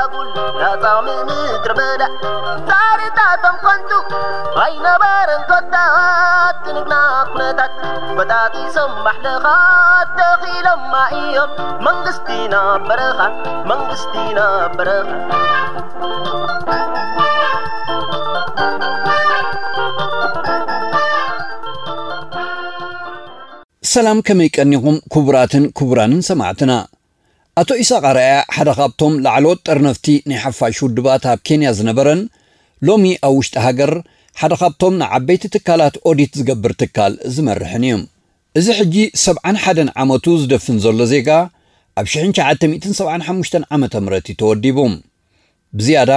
ኣጉል ናጻ ምድሪ በዳ ዛሬታቶም ከንቱ ኣይነበረን ኮታ። ትንግና ኩነታት በጣጢሶም ባሕልኻ ተኺሎማ እዮም። መንግስቲ ናብ በረኻ፣ መንግስቲ ናብ በረኻ። ሰላም፣ ከመይ ቀኒኹም ክቡራትን ክቡራንን ሰማዕትና? ኣቶ ኢሳቕ ኣርኣያ ሓደ ካብቶም ላዕለዎት ጠርነፍቲ ናይ ሓፋሽ ውድባት ኣብ ኬንያ ዝነበረን፣ ሎሚ ኣብ ውሽጢ ሃገር ሓደ ካብቶም ንዓበይቲ ትካላት ኦዲት ዝገብር ትካል ዝመርሕን እዩ። እዚ ሕጂ ሰብዓን ሓደን ዓመቱ ዝደፍን ዘሎ ዜጋ፣ ኣብ ሽሕን ትሽዓተ ሚእትን ሰብዓን ሓሙሽተን ዓመተ ምህረት እዩ ተወዲቡ። ብዝያዳ፣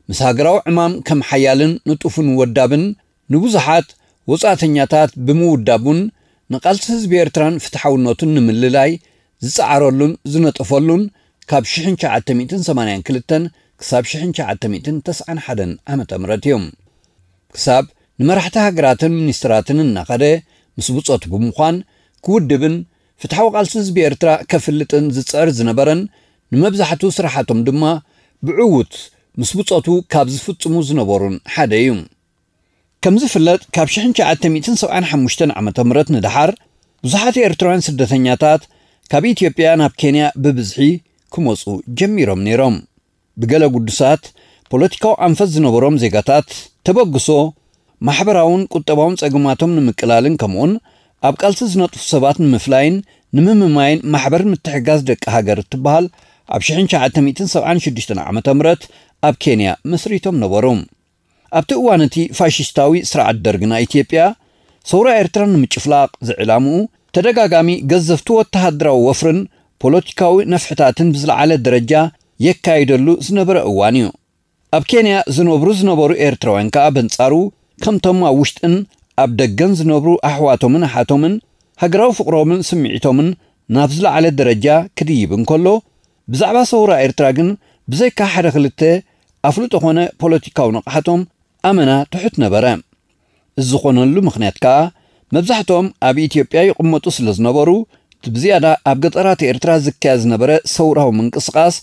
ምስ ሃገራዊ ዕማም ከም ሓያልን ንጡፍን ወዳብን ንብዙሓት ወጻእተኛታት ብምውዳቡን ንቃልሲ ህዝቢ ኤርትራን ፍትሓውነቱን ንምልላይ ዝጸዓረሉን ዝነጠፈሉን፣ ካብ ሽሕን ትሽዓተ ሚእትን ሰማንያን ክልተን ክሳብ ሽሕን ትሽዓተ ሚእትን ተስዓን ሓደን ዓመተ ምህረት እዩ። ክሳብ ንመራሕቲ ሃገራትን ሚኒስትራትን እናኸደ ምስ ብጾቱ ብምዃን ክውድብን ፍትሓዊ ቃልሲ ህዝቢ ኤርትራ ከፍልጥን ዝጽዕር ዝነበረን፣ ንመብዛሕቱ ስራሓቶም ድማ ብዕዉት ምስ ብጾቱ ካብ ዝፍጽሙ ዝነበሩን ሓደ እዩ። ከም ዝፍለጥ፣ ካብ ሽሕን ትሽዓተ ሚእትን ሰብዓን ሓሙሽተን ዓመተ ምህረት ንደሓር ብዙሓት ኤርትራውያን ስደተኛታት ካብ ኢትዮጵያ ናብ ኬንያ ብብዝሒ ክመጹ ጀሚሮም ነይሮም። ብገለ ግዱሳት ፖለቲካዊ ኣንፈት ዝነበሮም ዜጋታት ተበግሶ፣ ማሕበራውን ቁጠባውን ጸገማቶም ንምቅላልን ከምኡውን ኣብ ቃልሲ ዝነጥፉ ሰባት ንምፍላይን ንምምማይን ማሕበር ምትሕጋዝ ደቂ ሃገር እትበሃል ኣብ ሽሕን ትሽዓተ ሚእትን ሰብዓን ሽዱሽተን ዓመተ ምህረት ኣብ ኬንያ መስሪቶም ነበሩ። ኣብቲ እዋን እቲ ፋሽስታዊ ስርዓት ደርግ ናይ ኢትዮጵያ፣ ሰውራ ኤርትራ ንምጭፍላቕ ዝዕላምኡ ተደጋጋሚ ገዘፍቲ ወተሃደራዊ ወፍርን ፖለቲካዊ ነፍሕታትን ብዝለዓለ ደረጃ የካይደሉ ዝነበረ እዋን እዩ። ኣብ ኬንያ ዝነብሩ ዝነበሩ ኤርትራውያን ከኣ በንጻሩ፣ ከምቶም ኣብ ውሽጥን ኣብ ደገን ዝነብሩ ኣሕዋቶምን ኣሓቶምን፣ ሃገራዊ ፍቕሮምን ስምዒቶምን ናብ ዝለዓለ ደረጃ ክድይብ እንከሎ፣ ብዛዕባ ሰውራ ኤርትራ ግን ብዘይካ ሓደ ክልተ ኣፍልጦ ኾነ ፖለቲካዊ ንቕሓቶም ኣመና ትሑት ነበረ። እዚ ዝኾነሉ ምኽንያት ከኣ፣ መብዛሕትኦም ኣብ ኢትዮጵያ ይቕመጡ ስለ ዝነበሩ፣ እቲ ብዝያዳ ኣብ ገጠራት ኤርትራ ዝካየድ ዝነበረ ሰውራዊ ምንቅስቓስ፣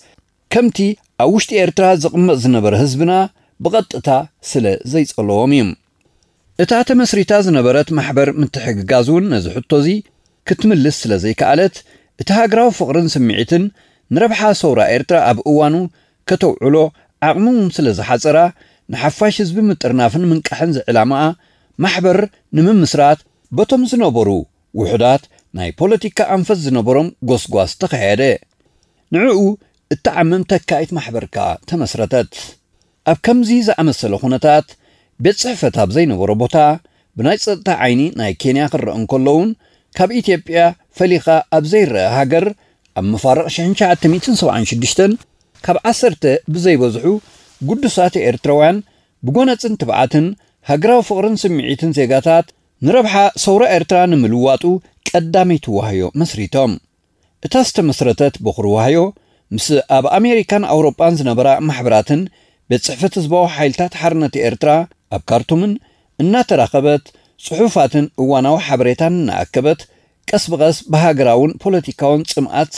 ከምቲ ኣብ ውሽጢ ኤርትራ ዝቕመጥ ዝነበረ ህዝብና ብቐጥታ ስለ ዘይጸለዎም እዩ። እታ ተመስሪታ ዝነበረት ማሕበር ምትሕግጋዝ እውን ነዚ ሕቶ እዚ ክትምልስ ስለ ዘይከኣለት፣ እቲ ሃገራዊ ፍቕርን ስምዒትን ንረብሓ ሰውራ ኤርትራ ኣብ እዋኑ ከተውዕሎ ዓቕሚ እውን ስለ ዝሓጸራ፣ ንሓፋሽ ህዝቢ ምጥርናፍን ምንቃሕን ዝዕላማኣ ማሕበር ንምምስራት በቶም ዝነበሩ ውሑዳት ናይ ፖለቲካ ኣንፈት ዝነበሮም ጎስጓስ ተኻየደ። ንዕኡ እትዓምም ተካኢት ማሕበር ከኣ ተመስረተት። ኣብ ከምዚ ዝኣመሰለ ኩነታት፣ ቤት ጽሕፈት ኣብ ዘይነበሮ ቦታ፣ ብናይ ጸጥታ ዓይኒ ናይ ኬንያ ክረአ እንከሎ እውን፣ ካብ ኢትዮጵያ ፈሊኻ ኣብ ዘይረአ ሃገር፣ ኣብ መፋርቕ ሽሕን ትሽዓተ ሚእትን ሰብዓን ሽዱሽተን ካብ ዓሰርተ ብዘይበዝሑ ግዱሳት ኤርትራውያን ብጎነጽን ትብዓትን ሃገራዊ ፍቕርን ስምዒትን ዜጋታት ንረብሓ ሰውራ ኤርትራ ንምልዋጡ ቀዳመይቲ ዋህዮ መስሪቶም። እታ ዝተመስረተት በኹሪ ዋህዮ፣ ምስ ኣብ ኣሜሪካን ኣውሮጳን ዝነበራ ማሕበራትን ቤት ጽሕፈት ህዝባዊ ሓይልታት ሓርነት ኤርትራ ኣብ ካርቱምን እናተራኸበት፣ ጽሑፋትን እዋናዊ ሓበሬታን እናኣከበት፣ ቀስ ብቐስ ብሃገራውን ፖለቲካውን ጽምኣት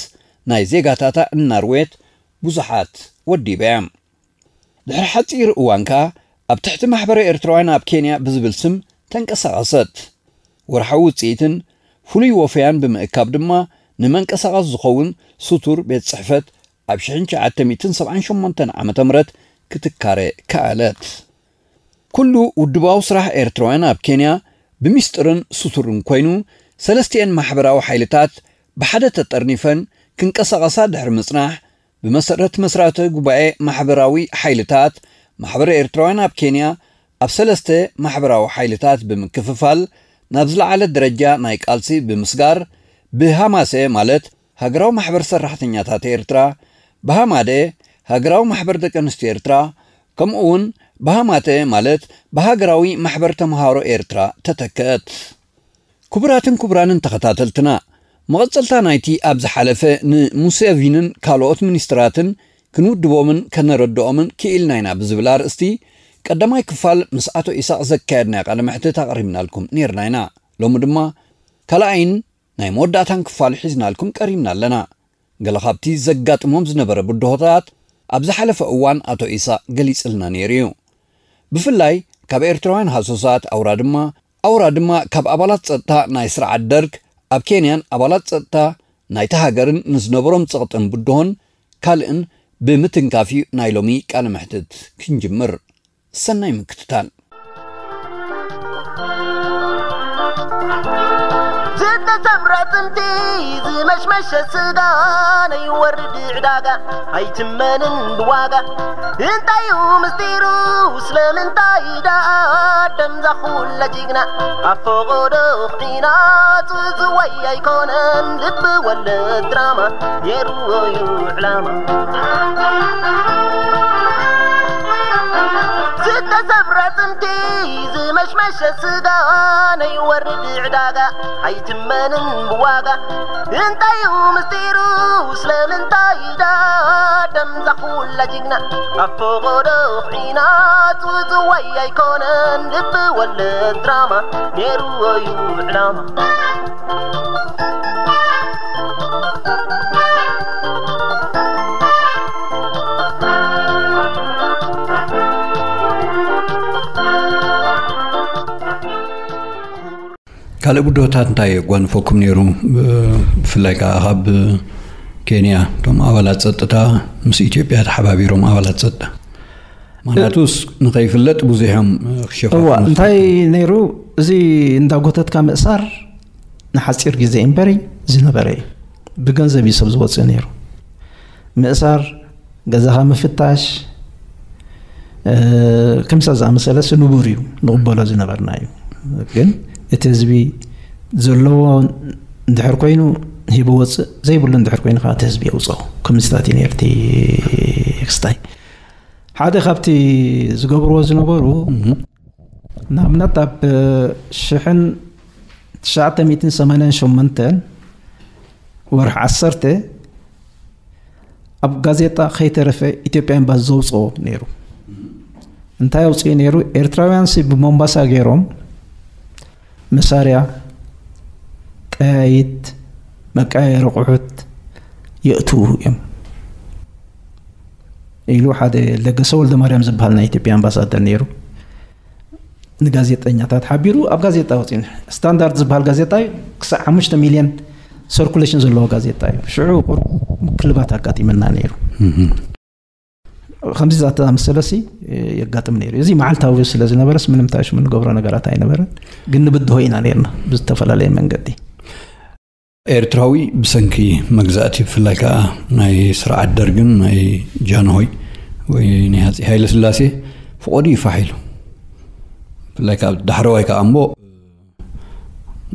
ናይ ዜጋታታ እናርወየት ብዙሓት ወዲበያ። ድሕሪ ሓጺር እዋን ከኣ ኣብ ትሕቲ ማሕበረ ኤርትራውያን ኣብ ኬንያ ብዝብል ስም ተንቀሳቐሰት። ወርሓዊ ውጽኢትን ፍሉይ ወፈያን ብምእካብ ድማ ንመንቀሳቐስ ዝኸውን ስቱር ቤት ጽሕፈት ኣብ ሽሕን ትሽዓተ ሚእትን ሰብዓን ሸሞንተን ዓመተ ምህረት ክትካረ ከኣለት። ኩሉ ውድባዊ ስራሕ ኤርትራውያን ኣብ ኬንያ ብሚስጥርን ስቱርን ኮይኑ፣ ሰለስቲኤን ማሕበራዊ ሓይልታት ብሓደ ተጠርኒፈን ክንቀሳቐሳ ድሕሪ ምጽናሕ፣ ብመሰረት መስራቲ ጉባኤ ማሕበራዊ ሓይልታት፣ ማሕበር ኤርትራውያን ኣብ ኬንያ ኣብ ሰለስተ ማሕበራዊ ሓይልታት ብምክፍፋል፣ ናብ ዝለዓለ ደረጃ ናይ ቃልሲ ብምስጋር፣ ብሃማሰ ማለት ሃገራዊ ማሕበር ሰራሕተኛታት ኤርትራ፣ ብሃማደ ሃገራዊ ማሕበር ደቂ ኣንስትዮ ኤርትራ፣ ከምኡ እውን ብሃማተ ማለት ብሃገራዊ ማሕበር ተምሃሮ ኤርትራ ተተክአት። ክቡራትን ክቡራንን ተኸታተልትና፣ መቐጸልታ ናይቲ ኣብ ዝሓለፈ ንሙሴቪንን ካልኦት ሚኒስትራትን ክንውድቦምን ከነረድኦምን ክኢልና ኢና ብዝብል ኣርእስቲ ቀዳማይ ክፋል ምስ ኣቶ ኢሳቕ ዘካየድናዮ ቃለ መሕትት ኣቕሪብናልኩም ኔርና ኢና። ሎሚ ድማ ካልኣይን ናይ መወዳእታን ክፋል ሒዝናልኩም ቀሪብና ኣለና። ገለ ካብቲ ዘጋጥሞም ዝነበረ ብድሆታት ኣብ ዝሓለፈ እዋን ኣቶ ኢሳቕ ገሊጽልና ነይሩ እዩ። ብፍላይ ካብ ኤርትራውያን ሃሶሳት ኣውራ ድማ ኣውራ ድማ ካብ ኣባላት ጸጥታ ናይ ስርዓት ደርግ ኣብ ኬንያን ኣባላት ጸጥታ ናይታ ሃገርን ንዝነበሮም ጸቕጥን ብድሆን ካልእን ብምትንካፍ እዩ ናይ ሎሚ ቃለ መሕትት ክንጅምር። ሰናይ ምክትታል። ዝተሰብረ ጥንቲ ዝመሽመሸ ስጋ ነይወርድ ዕዳጋ ኣይትመንን ብዋጋ። እንታይ እዩ ምስጢሩ? ስለምንታይ ደኣ ደምዛ ኩላ ጅግና ኣብ ፈቐዶ ኺና ጽጽዋይ ኣይኮነን ልቢ ወለድ ድራማ ነይርዎ እዩ ዕላማ። ዝተሰብረ ጥንቲ ዝመሽመሸ ስጋ ነይወርድ ዕዳጋ ኣይትመንን ብዋጋ። እንታይ እዩ ምስጢሩ? ስለምንታይ ደኣ ደምዛ ኩላ ጅግና ኣብ ፈቐዶ ኺና ጽጽዋይ ኣይኮነን ልቢ ወለድ ድራማ ነይርዎ እዩ ዕላማ። ካልእ ብድሆታት እንታይ የጓንፈኩም ነይሩ? ብፍላይ ከዓ ካብ ኬንያ እቶም ኣባላት ጸጥታ ምስ ኢትዮጵያ ተሓባቢሮም ኣባላት ጸጥታ፣ ምክንያቱስ ንኸይፍለጥ ብዙሕ እዮም ክሸፋፍኑ እዋ፣ እንታይ ነይሩ? እዚ እንዳጎተትካ ምእሳር ንሓፂር ግዜ እምበሪ ዝነበረ እዩ። ብገንዘብ እዩ ሰብ ዝወፅእ ነይሩ። ምእሳር፣ ገዛኻ ምፍታሽ፣ እ፣ ከምሳ ዝኣመሰለ ንቡር እዩ፣ ንቕበሎ ዝነበርና እዩ። ግን እቲ ህዝቢ ዘለዎ እንድሕር ኮይኑ ሂቡ ወፅእ፣ ዘይብሉ እንድሕር ኮይኑ ከዓ እቲ ህዝቢ የውፅኦ። ከምዚታት እዩ ነይሩ እቲ ክስታይ። ሓደ ካብቲ ዝገብርዎ ዝነበሩ፣ ንኣብነት ኣብ ሽሕን ትሽዓተ ሚእትን ሰማንያን ሸሞንተን ወርሒ ዓሰርተ ኣብ ጋዜጣ ከይተረፈ ኢትዮጵያ ኤምባሲ ዘውፅኦ ነይሩ። እንታይ ኣውፅኡ ነይሩ? ኤርትራውያን ሲ ብሞምባሳ ገይሮም መሳርያ፣ ጠያይት፣ መቀያየሪ ኣቑሑት የእትዉ እዮም ኢሉ ሓደ ለገሰ ወልደ ማርያም ዝበሃል ናይ ኢትዮጵያ ኣምባሳደር ነይሩ ንጋዜጠኛታት ሓቢሩ ኣብ ጋዜጣ ወፂኡ። ስታንዳርድ ዝበሃል ጋዜጣ እዩ። ክሳዕ ሓሙሽተ ሚልዮን ሰርኩሌሽን ዘለዎ ጋዜጣ እዩ። ሽዑ ቁሩብ ምክልባት ኣጋጢመና ነይሩ። ከምዚ ዝኣመሰለ ሲ የጋጥም ነይሩ። እዚ መዓልታዊ ስለ ዝነበረስ ምንም ታሽሙ ንገብሮ ነገራት ኣይነበረን። ግን ንብድሆ ኢና ነይርና ብዝተፈላለየ መንገዲ። ኤርትራዊ ብሰንኪ መግዛእቲ፣ ብፍላይ ከኣ ናይ ስርዓት ደርግን ናይ ጃንሆይ ወይ ናይ ሃጺ ሃይለ ስላሴ፣ ፍቖዱ እዩ ፋሕ ኢሉ። ብፍላይ ከኣ ዳሕረዋይ ከኣ እሞ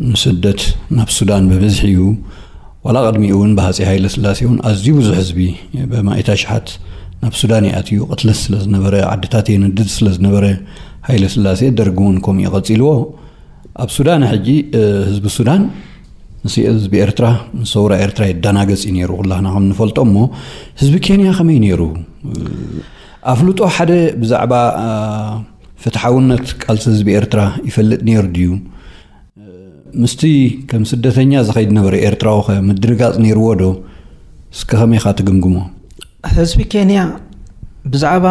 ንስደት ናብ ሱዳን ብብዝሒ እዩ። ዋላ ቅድሚኡ እውን ብሃጺ ሃይለ ስላሴ እውን ኣዝዩ ብዙሕ ህዝቢ፣ ብኣማኢት ኣሽሓት፣ ናብ ሱዳን ይኣትዩ። ቅትለት ስለ ዝነበረ፣ ዓድታት የንድድ ስለ ዝነበረ፣ ሃይለ ስላሴ፣ ደርጊ እውን ከምኡ እዩ ቀጺልዎ። ኣብ ሱዳን ሕጂ፣ እ፣ ህዝቢ ሱዳን ምስ ህዝቢ ኤርትራ፣ ምስ ሰውራ ኤርትራ ይደናገጽ እዩ ነይሩ፣ ኩላህና ከም ንፈልጦ። እሞ ህዝቢ ኬንያ ከመይ ነይሩ? ኣፍልጦ ሓደ ብዛዕባ፣ እ፣ ፍትሓውነት ቃልሲ ህዝቢ ኤርትራ ይፈልጥ ነይሩ ድዩ? ምስቲ ከም ስደተኛ ዝኸይድ ነበረ ኤርትራዊ ኸ ምድንጋጽ ነይርዎ ዶ? እስከ ከመይ ኢኻ ትግምግሞ? ህዝቢ ኬንያ ብዛዕባ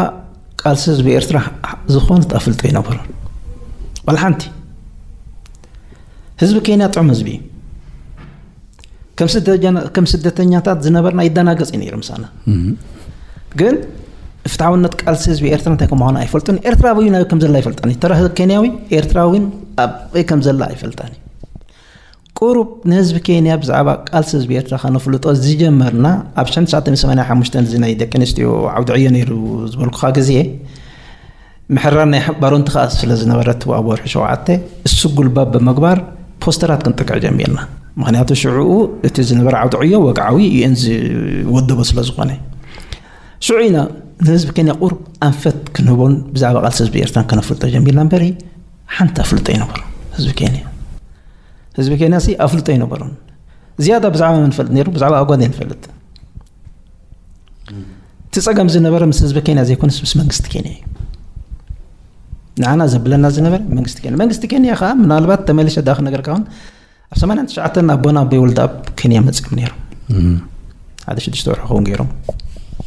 ቃልሲ ህዝቢ ኤርትራ ዝኾነት ኣፍልጦ ኣይነበሮን። ዋላ ሓንቲ። ህዝቢ ኬንያ ጥዑም ህዝቢ እዩ። ከም ስደተኛ-፣ ከም ስደተኛታት ዝነበርና ይደናገጽ እዩ ነይሩ ምሳና። እም። ግን ፍትሓውነት ቃልሲ ህዝቢ ኤርትራ እንታይ ከም ምዃኑ ኣይፈልጡን። ኤርትራዊ እውን ከም ዘላ ኣይፈልጣን እዩ። ተራ ኬንያዊ ኤርትራዊ እውን ኣበይ ከም ዘላ ኣይፈልጣን እዩ። ቁሩብ ንህዝቢ ኬንያ ብዛዕባ ቃልሲ ህዝቢ ኤርትራ ከነፍልጦ ዝጀመርና ኣብ ሽሕን ትሽዓተ ሚእትን ሰማንያን ሓሙሽተን፣ እዚ ናይ ደቂ ኣንስትዮ ዓውዲ ዕዮ ነይሩ ዝበልኩኻ ግዜ፣ ምሕራር ናይ ባሮንቲ ከኣ ስለ ዝነበረት፣ ኣብ ወርሒ ሸውዓተ እሱ ጉልባብ ብምግባር ፖስተራት ክንጥቅዕ ጀሚርና። ምኽንያቱ ሽዑኡ እቲ ዝነበረ ዓውዲ ዕዮ ወግዓዊ፣ ዩ ኤን ዝወደቦ ስለ ዝኾነ። ሽዑ ኢና ንህዝቢ ኬንያ ቁሩብ ኣንፈት ክንህቦን ብዛዕባ ቃልሲ ህዝቢ ኤርትራን ከነፍልጦ ጀሚርና እምበሪ፣ ሓንቲ ኣፍልጦ ኣይነበሮን ህዝቢ ኬንያ። ህዝቢ ኬንያ ሲ ኣፍልጦ ኣይነበሮን። ዝያዳ ብዛዕባ መን ንፈልጥ ነይሩ? ብዛዕባ ኣጓንዴ ንፈልጥ። እቲ ጸገም ዝነበረ ምስ ህዝቢ ኬንያ ዘይኮነስ ምስ መንግስቲ ኬንያ እዩ። ንዓና ዘብለና ዝነበረ መንግስቲ ኬንያ። መንግስቲ ኬንያ ከኣ ምናልባት ተመሊሰ ደኣ ክነገርካ እውን ኣብ ሰማንያን ትሽዓተን ኣቦና ኣቦይ ወልደኣብ ኬንያ መጺኦም ነይሮም። እም። ሓደ ሽዱሽተ ወርሒ ክኸውን ገይሮም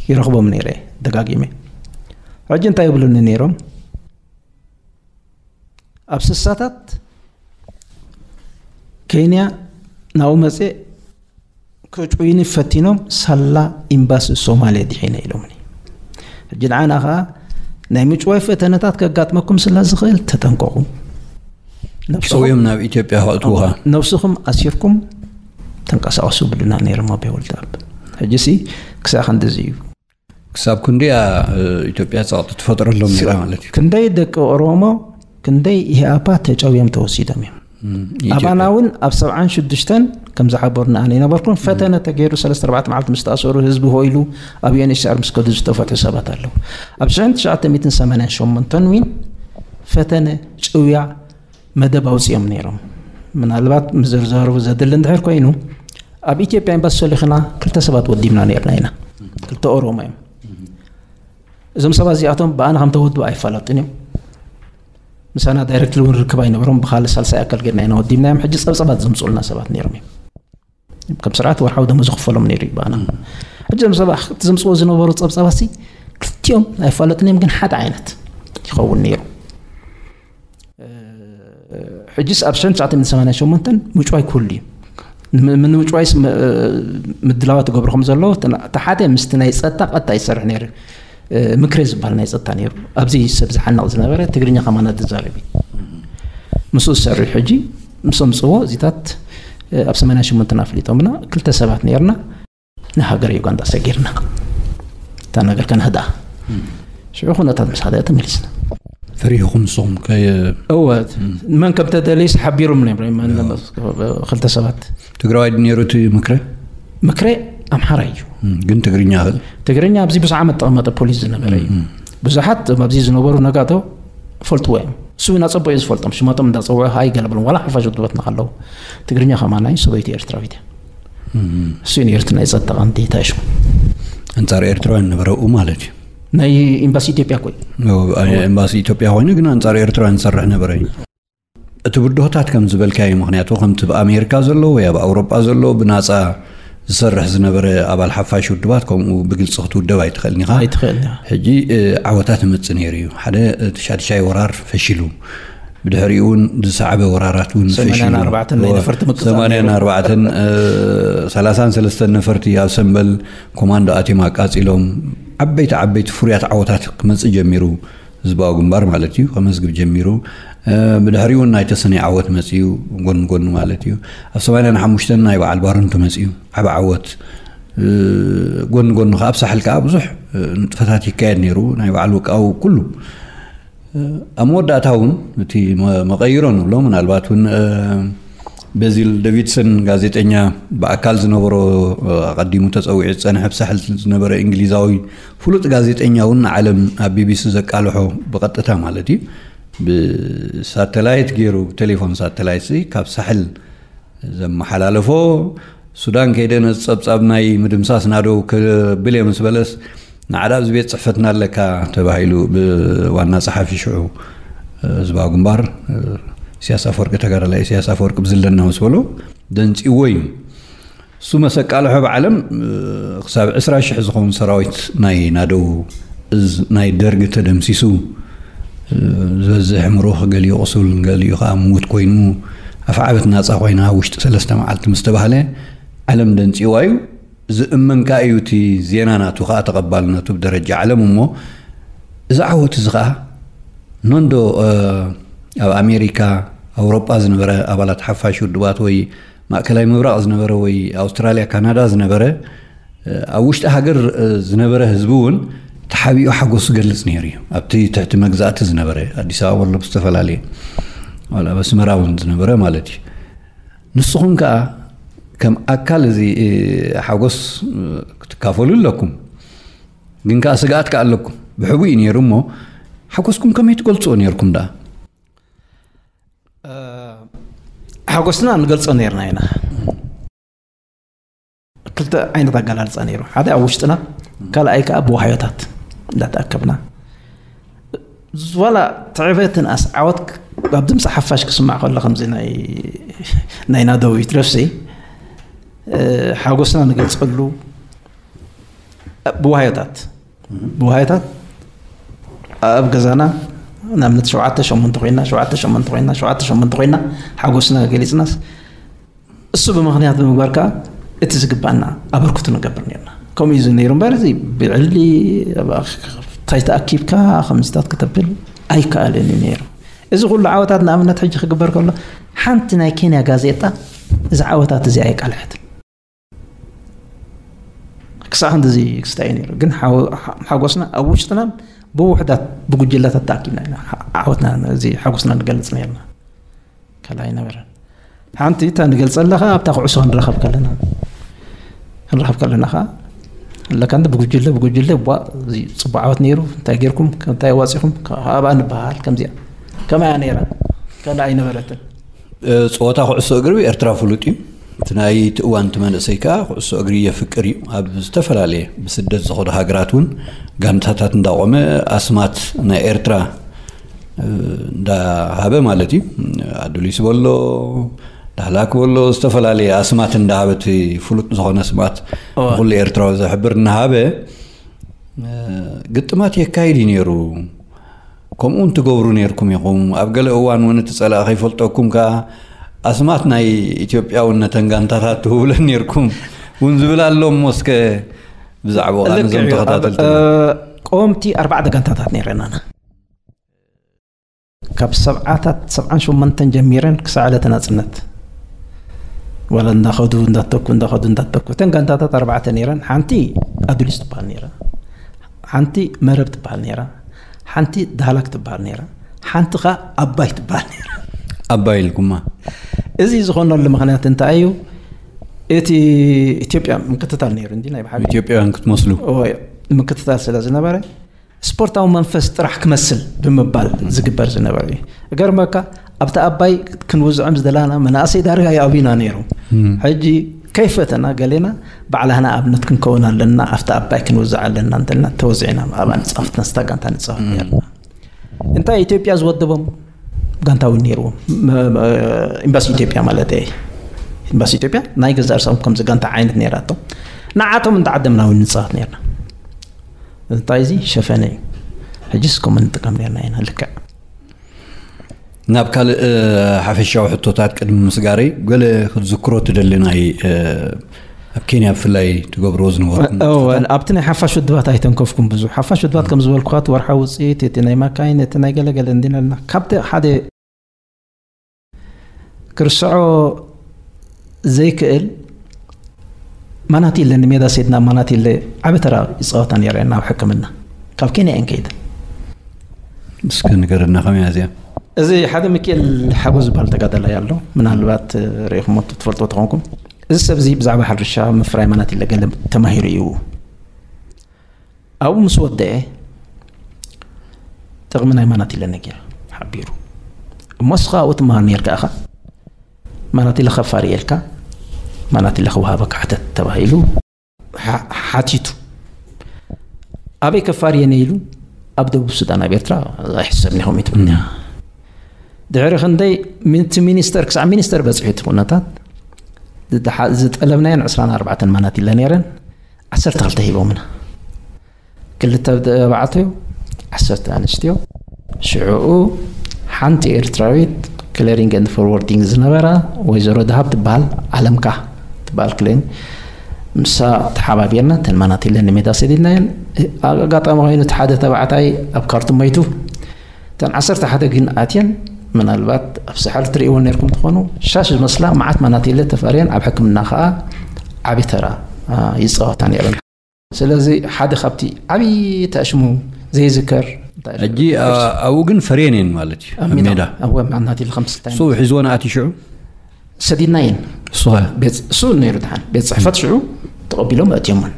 ይረኽቦም ነይረ። ደጋጊመ። ሕጂ እንታይ ይብሉኒ ነይሮም? ኣብ ስሳታት ኬንያ ናብኡ መፅእ ክጭውዩኒ ፈቲኖም፣ ሳላ ኤምባሲ ሶማልያ ድሒነ ኢሎምኒ። ሕጂ ንዓና ኸዓ ናይ ምጭዋይ ፈተነታት ከጋጥመኩም ስለ ዝኽእል ተጠንቀቑ። ነብስኹም ጨውዮም ናብ ኢትዮጵያ ከእትውኻ ነብስኹም ኣሲርኩም ተንቀሳቐሱ ብሉና ነይሮም ኣቦይ ወልደኣብ። ሕጂ ሲ ክሳዕ ክንድዚ እዩ። ክሳብ ክንዲያ ኢትዮጵያ ፀቕጢ ትፈጥረሎም ነይራ ማለት እዩ። ክንደይ ደቂ ኦሮሞ፣ ክንደይ ኢህኣፓ ተጨውዮም ተወሲዶም እዮም። ኢትዮጵያ። ኣባና እውን ኣብ ሰብዓን ሽዱሽተን ከም ዝሓበሩና ኣነ ይነበርኩን ፈተነ ተገይሩ ሰለስተ ኣርባዕተ መዓልቲ ምስ ተኣሰሩ ህዝቢ ሆይሉ ኣብ ዩኤንኤችሲኣር ምስ ከዱ ዝተፈትሑ ሰባት ኣለዉ። ኣብ ሽሕን ትሽዓተ ሚእትን ሰማንያን ሸሞንተን እውን ፈተነ ጭውያ መደብ ኣውፅኦም ነይሮም። ምናልባት ምዝርዛሩ ዘድሊ እንድሕር ኮይኑ ኣብ ኢትዮጵያ ኤምባሲ ሰሊኽና ክልተ ሰባት ወዲብና ነይርና ኢና። ክልተ ኦሮሞ እዮም። እዞም ሰባት እዚኣቶም ብኣና ከም ተወድቡ ኣይፋለጡን እዮም። ምሳና ዳይሬክትሊ እውን ርክብ ኣይነበሮም። ብኻልእ ሳልሳይ ኣካል ጌርና ኢና ወዲብናዮም። ሕጂ ፀብፀባት ዘምፅኡልና ሰባት ነይሮም እዮም። ከም ስርዓት ወርሓዊ ደሞዝ ዝኽፈሎም ነይሩ እዩ ብኣና። ሕጂ እዞም ሰባት እቲ ዘምፅዎ ዝነበሩ ፀብፀባት ሲ ክልቲኦም ኣይፋለጡን እዮም፣ ግን ሓደ ዓይነት ይኸውን ነይሩ። ሕጂስ ኣብ ሽሕን ትሽዓተ ሚእትን ሰማንያን ሸሞንተን ምጭዋይ ክህሉ እዩ። ንም- ንምጭዋይስ ም- ምድላዋት ትገብሩ ከም ዘለዉ ተሓተ ምስቲ ናይ ፀጥታ ቀጥታ ይሰርሕ ነይሩ። ምክሬ ዝበሃል ናይ ፀጥታ ነይሩ። ኣብዚ ሰብ ዝሓንቕ ዝነበረ ትግርኛ ከማና ትዛረብ እዩ። ምስኡ ዝሰርሕ ሕጂ ምስ ኣምፅዎ እዚታት ኣብ ሰማንያን ሸሞንተን ኣፍሊጦምና። ክልተ ሰባት ነይርና። ንሃገረ ዩጋንዳ ሰጊርና እታ ነገር ከነህድኣ። ሽዑ ኩነታት ምስ ሃደኣ ተመሊስና። ፈሪህኹም ንስኹም ከ እወ፣ መን ከም ተደለዩስ ሓቢሮም ነይሮም። መን ክልተ ሰባት። ትግራዋይ ድዩ ነይሩ እቲ ምክረ? ምክረ ኣምሓራይ እዩ። ግን ትግርኛ ኸ? ትግርኛ ኣብዚ ብዙሕ ዓመት ተቐመጠ ፖሊስ ዝነበረ እዩ። ብዙሓት ኣብዚ ዝነበሩ ነጋዶ ፈልጥዎ እዮም። እሱ እናፀበዩ ዝፈልጦም ሽመጦም እንዳፀውዑ ሃይ ገለ ብሎም ዋላ ሓፋሽ ውድባትና ከለዉ። ትግርኛ ከማና እዩ፣ ሰበይቲ ኤርትራዊት እያ። እሱ እዩ ነይሩ እቲ ናይ ፀጥታ ቀንዲ ተሽሙ። ኣንጻር ኤርትራውያን ነበረ ኡ ማለት እዩ። ናይ ኤምባሲ ኢትዮጵያ እኮ እዩ። ኖ፣ ኣይ፣ ኤምባሲ ኢትዮጵያ ኮይኑ ግን ኣንጻር ኤርትራውያን ዝሰርሕ ነበረ እዩ። እቲ ብድሆታት ከም ዝበልካዮ፣ ምኽንያቱ ከምቲ ኣብ ኣሜሪካ ዘሎ ወይ ኣብ ኣውሮጳ ዘሎ ብናጻ ዝሰርሕ ዝነበረ ኣባል ሓፋሽ ውድባት ከምኡ ብግልጺ ክትውደብ ኣይትኽእልን ኢኻ። ኣይትኽእልን ኢኻ። ሕጂ እ፣ ዓወታት ይመጽእ ነይሩ እዩ። ሓደ እቲ ሻድሻይ ወራር ፈሺሉ፣ ብድሕሪኡ እውን ዝሰዓበ ወራራት እውን ፈሺሉ። ሰማንያን ኣርባዕተን ናይ ነፈርቲ ምቅጻል ሰማንያን ኣርባዕተን እ፣ ሰላሳን ሰለስተን ነፈርቲ ኣብ ሰምበል ኮማንዶ ኣትዮም ኣቃጺሎም፣ ዓበይቲ ዓበይቲ ፍሩያት ዓወታት ክመጽእ ጀሚሩ። ህዝባዊ ግንባር ማለት እዩ፣ ከመዝግብ ጀሚሩ። እ፣ ብድሕሪኡ እውን ናይ ተሰነይ ዓወት መጽኡ፣ ጎን ጎኑ ማለት እዩ። ኣብ ሰማንያን ሓሙሽተን ናይ በዓል ባረንቱ መጽኡ፣ ዓቢ ዓወት። እ፣ ጎን ጎኑ ከኣ ኣብ ሳሕል ከኣ ብዙሕ እ፣ ንጥፈታት ይካየድ ነይሩ፣ ናይ በዓል ውቃው ኩሉ። እ፣ ኣብ መወዳእታ እውን እቲ መ-፣ መቐይሮ ንብሎ ምናልባት እውን እ፣ ቤዚል ዴቪድሰን ጋዜጠኛ ብኣካል ዝነበሮ እ፣ ኣቐዲሙ ተጸዊዑ ዝጸንሐ ብሳሕል ዝነበረ እንግሊዛዊ ፍሉጥ ጋዜጠኛ እውን ንዓለም ኣብ ቢቢሲ ዘቃልሖ ብቐጥታ ማለት እዩ። ብሳተላይት ገይሩ ብቴሌፎን ሳተላይት ሲ ካብ ሳሕል ዘመሓላለፎ ሱዳን ከይደ ነዚ ጸብጻብ ናይ ምድምሳስ ናደው ክብል እየ ምስ በለስ ንዓዳ ኣብዚ ቤት ጽሕፈትና ኣለካ ተባሂሉ ብዋና ጸሓፊ ሽዑ ህዝባዊ ግንባር ኢሳያስ ኣፈወርቂ ተጋዳላይ ኢሳያስ ኣፈወርቂ ብዝለና ምስ በሎ ደንጺዎ እዩ። እሱ መሰቃልሖ ብዓለም ክሳብ ዕስራ ሽሕ ዝኸውን ሰራዊት ናይ ናደው እዝ ናይ ደርግ ተደምሲሱ ዝበዝሕ ምሩኽ ገሊኡ ቁሱል ገሊኡ ከዓ ምውት ኮይኑ ኣፍዓበት ናፃ ኮይና ውሽጢ ሰለስተ መዓልቲ ምስ ተባህለ ዓለም ደንፂዋ እዩ። ዝእመን ከዓ እዩ እቲ ዜና ናቱ ከዓ ተቐባልነቱ ብደረጃ ዓለም እሞ እዚ ዓወት እዚ ከዓ ኖንዶ ኣብ ኣሜሪካ ኣውሮጳ ዝነበረ ኣባላት ሓፋሽ ውድባት ወይ ማእከላይ ምብራቕ ዝነበረ ወይ ኣውስትራልያ ካናዳ ዝነበረ ኣብ ውሽጢ ሃገር ዝነበረ ህዝቢ እውን ተሓቢኡ ሓጎሱ ገልጽ ነይሩ እዩ። ኣብቲ ትሕቲ መግዛእቲ ዝነበረ ኣዲስ ኣበባ ወሎ ዝተፈላለየ ዋላ ኣብ ኣስመራ እውን ዝነበረ ማለት እዩ። ንስኹም ከዓ ከም ኣካል እዚ ሓጎስ ክትካፈሉ ኣለኩም። ግን ከዓ ስግኣት ከዓ ኣለኩም። ብሕቡእ እዩ ነይሩ እሞ ሓጎስኩም ከመይ ትገልፅዎ ነይርኩም ደኣ? ሓጎስና ንገልፆ ነይርና ኢና። ክልተ ዓይነት ኣገላልፃ ነይሩ። ሓደ ኣብ ውሽጥና፣ ካልኣይ ከዓ ብዋህዮታት እንዳተኣከብና ዋላ ትዕበትን ኣስዓወት ኣብ ድምፂ ሓፋሽ ክስማዕ ከሎ ከምዚ ናይ ናይ ናደው ይትረፍሲ ሓጎስና ንገልፀሉ ብዋህዮታት ብዋይታት ኣብ ገዛና ንኣብነት ሸውዓተ ሸሞንተ ኮይና ሸውዓተ ሸሞንተ ኮይና ሸውዓተ ሸሞንተ ኮይና ሓጎስና ገሊፅናስ እሱ ብምኽንያት ብምግባር ከዓ እቲ ዝግባና ኣበርክቶ ንገብር ነርና። ከምኡ እዩ ነይሩ እምበር እዚ ብዕሊ እንታይ ተኣኪብካ ከምዚታት ክተብል ኣይከኣልን እዩ ነይሩ። እዚ ኩሉ ዓወታት ንኣብነት ሕጂ ክግበር ከሎ ሓንቲ ናይ ኬንያ ጋዜጣ እዚ ዓወታት እዚ ኣይቃልሐትን። ክሳዕ ክንድዚ ክስታይ እዩ ነይሩ። ግን ሓጎስና ኣብ ውሽጥና ብውሕዳት ብጉጅላታት ተኣኪብና ኢና ዓወትና እዚ ሓጎስና ንገልፅ ነርና። ካልኣይ ነበረ ሓንቲ እታ ንገልፀላ ከዓ ኣብታ ኩዕሶ ክንረኸብ ከለና ክንረኸብ ከለና ከዓ ኣለካ እንደ ብጉጅለ ብጉጅለ ቧ እዚ ፅቡቅ ዓወት ነይሩ እንታይ ጌርኩም እንታይ ዋፂኹም ኣብኣ ንበሃል ከምዚኣ ከማያ ነይራ ካልኣ ኣይነበረትን። ፀወታ ኩዕሶ እግሪ ኤርትራ ፍሉጥ እዩ። እቲ ናይ እቲ እዋን እቲ መንእሰይ ከዓ ኩዕሶ እግሪ የፍቅር እዩ። ኣብ ዝተፈላለየ ብስደት ዝኸዱ ሃገራት እውን ጋንታታት እንዳቆመ ኣስማት ናይ ኤርትራ እንዳሃበ ማለት እዩ። ኣዱሊስ በሎ ዳህላክ በሎ ዝተፈላለየ ኣስማት እንዳሃበ እቲ ፍሉጥ ዝኾነ ኣስማት ኩሉ ኤርትራዊ ዘሕብር እናሃበ ግጥማት የካይድ እዩ ነይሩ። ከምኡ እውን ትገብሩ ነርኩም ኢኹም። ኣብ ገለ እዋን እውን እቲ ጸላእ ከይፈልጠኩም ከኣ ኣስማት ናይ ኢትዮጵያ እውን ነተን ጋንታታት ትህብለን ነርኩም እውን ዝብል ኣሎ። እሞ እስከ ብዛዕባኡ ከኣ ነዞም ተኸታተልቲ ቀወምቲ ኣርባዕተ ጋንታታት ነይረናና ካብ ሰብዓታት ሰብዓን ሸሞንተን ጀሚረን ክሳዕ ዕለተ ናጽነት ዋላ እንዳኸዱ እንዳተኩ እንዳኸዱ እንዳተኩ እተን ጋንታታት ኣርባዕተ ነይረን። ሓንቲ ኣዱሊስ ትበሃል ነይራ፣ ሓንቲ መረብ ትበሃል ነይራ፣ ሓንቲ ዳህላክ ትበሃል ነይራ፣ ሓንቲ ኸዓ ኣባይ ትበሃል ነይራ። ኣባይ ኢልኩማ። እዚ ዝኾነሉ ምኽንያት እንታይ እዩ? እቲ ኢትዮጵያ ምክትታል ነይሩ እንዲ ናይ ብሓቂ ኢትዮጵያውያን ክትመስሉ። ምክትታል ስለ ዝነበረ ስፖርታዊ መንፈስ ጥራሕ ክመስል ብምባል ዝግበር ዝነበረ እዩ። እገርመካ ኣብቲ ኣባይ ክንውዝዖም ዝደላና መናእሰይ ዳርጋ ይኣብዩና ነይሩ። ሕጂ ከይፈተና ገሌና ባዕላህና ኣብነት ክንከውን ኣለና ኣብቲ ኣባይ ክንውዝዕ ኣለና እንተልና ተወዚዕና ኣብኣ ንፃወት ነስታ ጋንታ ንፃወት ነርና። እንታይ ኢትዮጵያ ዝወደቦም ጋንታ እውን ነይርዎም ኤምባሲ ኢትዮጵያ ማለት ኤምባሲ ኢትዮጵያ ናይ ገዛ ርሳም ከምዚ ጋንታ ዓይነት ነይራቶም ንዓቶም እንተዓደምና እውን ንፃወት ነርና። እንታይ እዚ ሸፈነ እዩ። ሕጅስ ከምኡ ንጥቀም ነርና ኢና ልክዕ። ናብ ካልእ ሓፈሻዊ ሕቶታት ቅድሚ ምስጋረይ ገለ ክትዝክሮ ትደሊ ናይ ኣብ ኬንያ ብፍላይ ትገብርዎ ዝነበርኩም ኣብቲ ናይ ሓፋሽ ውድባት ኣይተንከፍኩም ብዙ ሓፋሽ ውድባት ከም ዝበልኩካ እቲ ወርሓዊ ውፅኢት እቲ ናይ ማካይን እቲ ናይ ገለገለ እንዲናልና ካብቲ ሓደ ክርስዖ ዘይክእል ማናቲለ ንሜዳ ሴድና ማናቲለ ዓቢ ተራ ይፃወታ ነረ ናብ ሕክምና ካብ ኬንያ እየን ከይደ እስከ ንገረና ከመይ እዚኣ እዚ ሓደ ሚካኤል ሓጎ ዝበሃል ተጋዳላይ ኣሎ ምናልባት ርኢኹሞ ትፈልጦ ተኾንኩም እዚ ሰብ እዚ ብዛዕባ ሕርሻ ምፍራይ ማናቲለ ገለ ተማሂሩ እዩ ኣብኡ ምስ ወደአ ጥቕሚ ናይ ማናቲለ ነጊሩ ሓቢሩ እሞ እስኻ ኣብኡ ትመሃር ነርካ ኢኻ ማናቲለ ከፋሪ የልካ ማናቲለ ክወሃበካ ሕተት ተባሂሉ ሓቲቱ ኣበይ ከፋሪ የነ ኢሉ ኣብ ደቡብ ሱዳን ኣብ ኤርትራ ኣይሕሰብ ኒኹም ይትብልኒ ድሕሪ ክንደይ ምንቲ ሚኒስተር ክሳዕ ሚኒስተር በፅሑ እቲ ኩነታት ዝጠለብናየን ዕስራን ኣርባዕተን ማናቲለ ነይረን ዓሰርተ ክልተ ሂቦምና ክልተ ተባዕትዮ ዓሰርተ ኣንስትዮ ሽዑኡ ሓንቲ ኤርትራዊት clearing and forwarding ዝነበራ ወይዘሮ ደሃብ ትበሃል ዓለምካ ትበሃል ክሌን ምሳ ተሓባቢርና ተን ማናቲለ ንሜዳ ሰዲድናየን ኣጋጣሚ ኮይኑ እቲ ሓደ ተባዕታይ ኣብ ካርቱም መይቱ እተን ዓሰርተ ሓደ ግን ኣትየን ምናልባት ኣብ ሳሕል ትርእይዎ ነርኩም ትኾኑ ሻሽ ዝመስላ መዓት ማናቲለ ተፈርየን ኣብ ሕክምና ከዓ ዓቢ ተራ ይፃወታ ነይረን ስለዚ ሓደ ካብቲ ዓብዪ ተሽሙ ዘይዝከር ሕጂ ኣብኡ ግን ፈርየን እየን ማለት እዩ ኣብ ሜዳ ኣብወ ማናት ኢሉ ከም ስልጣን እሱ ሒዝወን ኣቲ ሽዑ ሰዲድና እየን እሱ ነይሩ ድሓን ቤት ፅሕፈት ሽዑ ተቐቢሎም ኣእትዮመን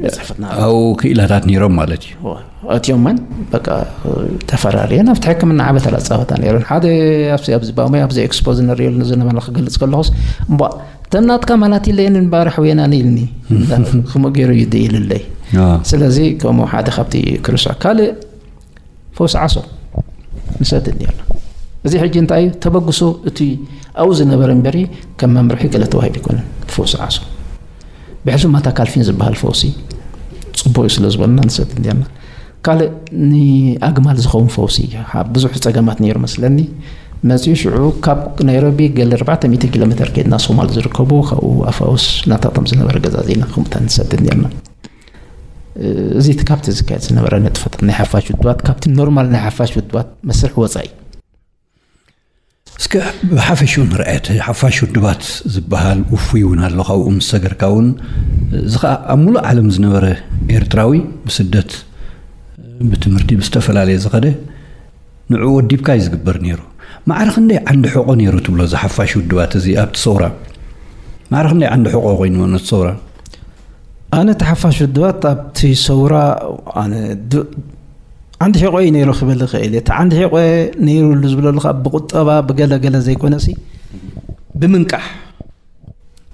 ቤት ፅሕፈትና ኣብኡ ክኢላታት ነይሮም ማለት እዩ ኣእትዮመን በቃ ተፈራርየን ኣብቲ ሕክምና ዓበተላ ፃወታ ነይረን ሓደ ኣብዚ ኣብዚ ባሙያ ኣብዚ ኤክስፖ ዝንሪእሉ ዝነበርና ክገልፅ ከለኹስ እምቧ እተን ናትካ ማናት ኢለየን እምበኣር ኣሕውየናን ኢልኒ ከምኡ ገይሩ እዩ ኢልለይ ስለዚ ከምኡ ሓደ ካብቲ ክርስዖ ካልእ ፈውሲ ዓሶ ንሰትት ነርና እዚ ሕጂ እንታይ እዩ ተበግሶ እቲ ኣብኡ ዝነበረ እምበሪ ከም መምርሒ ገለ ተዋሂዱ ኣይኮነን ፈውሲ ዓሶ ብሕጂ ማታ ካልፊን ዝበሃል ፈውሲ ፅቡቅ እዩ ስለ ዝበልና ንሰትት ነርና ካልእ ንኣግማል ዝኸውን ፈውሲ ብዙሕ ጸገማት ነይሩ መስለኒ። መጺኡ ሽዑ ካብ ናይሮቢ ገለ ኣርባዕተ ሚእቲ ኪሎ ሜተር ከይድና ሶማል ዝርከቡ ካብኡ ኣፋውስ ናታቶም ዝነበረ ገዛ ዜና ከምኡታ ንሰድድ ነርና። እዚ እቲ ካብቲ ዝካየድ ዝነበረ ንጥፈታት ናይ ሓፋሽ ውድባት ካብቲ ኖርማል ናይ ሓፋሽ ውድባት መስርሕ ወጻኢ። እስከ ብሓፈሽኡ ንርኣየት ሓፋሽ ውድባት ዝበሃል ውፉይ እውን ኣሎ። ካብኡ ምስ ሰገርካ እውን እዚ ኸዓ ኣብ ሙሉእ ዓለም ዝነበረ ኤርትራዊ ብስደት ብትምህርቲ ብዝተፈላለየ ዝኸደ ንዕኡ ወዲብካ እዩ ዝግበር ነይሩ። ማዕረ ክንደይ ዓንዲ ሕቆ ነይሩ ትብሎ እዚ ሓፋሽ ውድባት እዚ ኣብቲ ሰውራ? ማዕረ ክንደይ ዓንዲ ሕቆ ኮይኑ ነቲ ሰውራ? ኣነ እቲ ሓፋሽ ውድባት ኣብቲ ሰውራ ኣነ ድ- ዓንዲ ሕቆ እዩ ነይሩ ክብል ይኽእል እየ። እቲ ዓንዲ ሕቆ ነይሩሉ ዝብለሉ ከዓ ብቁጠባ ብገለ ገለ ዘይኮነሲ ብምንቃሕ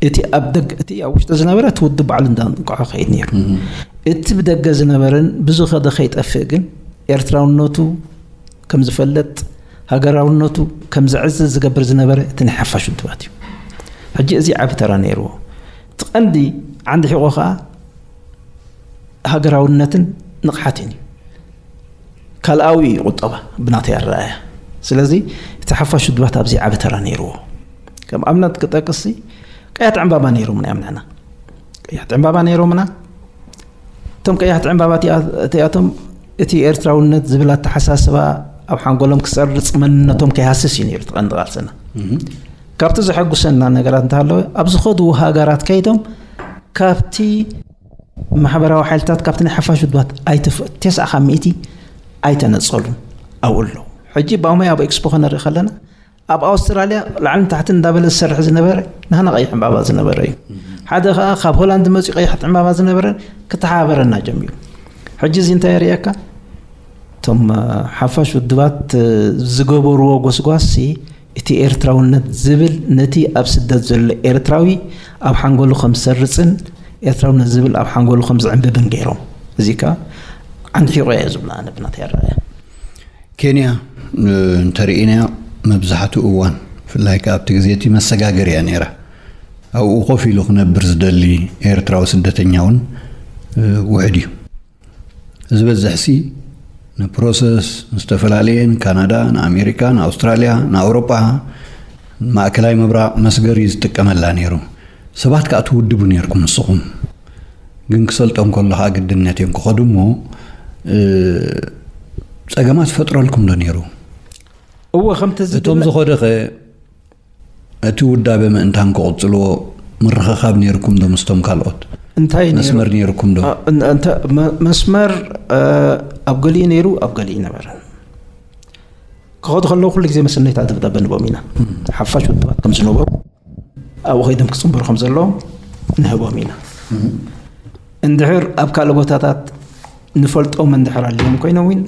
እቲ ኣብ ደገ እቲ ኣብ ውሽጢ ዝነበረ እቲ ውድብ ባዕሉ እንዳንቀሖ ከይድ ነይሩ። እቲ ብደገ ዝነበረን ብዙ ከደ ከይጠፍእ ግን ኤርትራውነቱ ከም ዝፈለጥ ሃገራውነቱ ከም ዝዕዝዝ ዝገብር ዝነበረ እቲ ናይ ሓፋሽ ውድባት እዩ። ሕጂ እዚ ዓቢ ተራ ነይርዎ። እቲ ቀንዲ ዓንዲ ሕቆ ከዓ ሃገራውነትን ንቕሓትን እዩ። ካልኣዊ እዩ ቁጠባ ብናተይ ኣረኣያ። ስለዚ እቲ ሓፋሽ ውድባት ኣብዚ ዓቢ ተራ ነይርዎ። ከም ኣብነት ክጠቅስ ቀያሕቲ ዕምባባ ነይሮምና እዮም ንሕና። ቀያሕቲ ዕምባባ ነይሮምና። እቶም ቀያሕቲ ዕምባባ እቲኣ- እቲኣቶም እቲ ኤርትራውነት ዝብል ኣተሓሳስባ ኣብ ሓንጎሎም ክሰርጽ መንነቶም ከይሃስስ እዩ ነይሩ እቲ ቀንዲ ቃልስና። ካብቲ ዘሐጉሰና ነገራት እንተሃለወ ኣብ ዝኸድዎ ሃገራት ከይዶም ካብቲ ማሕበራዊ ሓይልታት ካብቲ ናይ ሓፋሽ ውድባት ኣይተፈ- ተስዓ ካብ ሚእቲ ኣይተነጸሉን ኣብኡ ኣለዉ። ሕጂ ብኣሞይ ኣብ ኤክስፖ ከነርኢ ከለና ኣብ ኣውስትራልያ ላዕልን ታሕትን እንዳበለ ዝሰርሕ ዝነበረ ናህና ቀይሕ ዕምባባ ዝነበረ እዩ። ሓደ ከዓ ካብ ሆላንድ መፂኡ ቀይሕ ዕምባባ ዝነበረ ክተሓባበረና ጀሚሩ። ሕጂ እዚ እንታይ የርእየካ? እቶም ሓፋሽ ውድባት ዝገበርዎ ጎስጓስ እቲ ኤርትራውነት ዝብል ነቲ ኣብ ስደት ዘሎ ኤርትራዊ ኣብ ሓንጎሉ ከም ዝሰርጽን ኤርትራውነት ዝብል ኣብ ሓንጎሉ ከም ዝዕንብብን ገይሮም። እዚ ከዓ ዓንዲ ሒቆ እየ ዝብሎ ኣነ ብናተይ ኣረኣእያ። ኬንያ እንተርኢናያ መብዛሕትኡ እዋን ብፍላይ ከዓ ኣብቲ ግዜ እቲ መሰጋገሪ እያ ነይራ። ኣብኡ ኮፍ ኢሉ ክነብር ዝደሊ ኤርትራዊ ስደተኛ እውን ውሕድ እዩ። ዝበዝሕ ሲ ንፕሮሰስ ንዝተፈላለየ ንካናዳ ንኣሜሪካ ንኣውስትራልያ ንኣውሮጳ ማእከላይ ምብራቕ መስገሪ ዝጥቀመላ ነይሩ። ሰባት ከዓ ትውድቡ ነይርኩም ንስኹም ግን ክሰልጦም ከሎ ከዓ ግድነት እዮም ክኸዱ እሞ ጸገማት ፈጥረልኩም ዶ ነይሩ? እወ ከምቲ እቶም ዝኸደኸ እቲ ውዳበ ምእንታን ክቕጽልዎ ምርኽኻብ ነይርኩም ዶ ምስቶም ካልኦት? እንታይ ነይሩ? መስመር ነይርኩም ዶ? አ፣ እን- እንተ- መ- መስመር እ፣ ኣብ ገሊኡ ነይሩ ኣብ ገሊኡ ነበረ። ክኸዱ ከለዉ ኩሉ ግዜ መሰነይታ ደብዳበ ንቦም ኢና። ሓፋሽ ውድባት ከም ዝነበሩ ኣብኡ ከይዶም ክፅንበሩ ከም ዘለዎም ንህቦም ኢና። እንድሕር ኣብ ካልእ ቦታታት ንፈልጦም እንድሕር ኣልዮም ኮይኖም እውን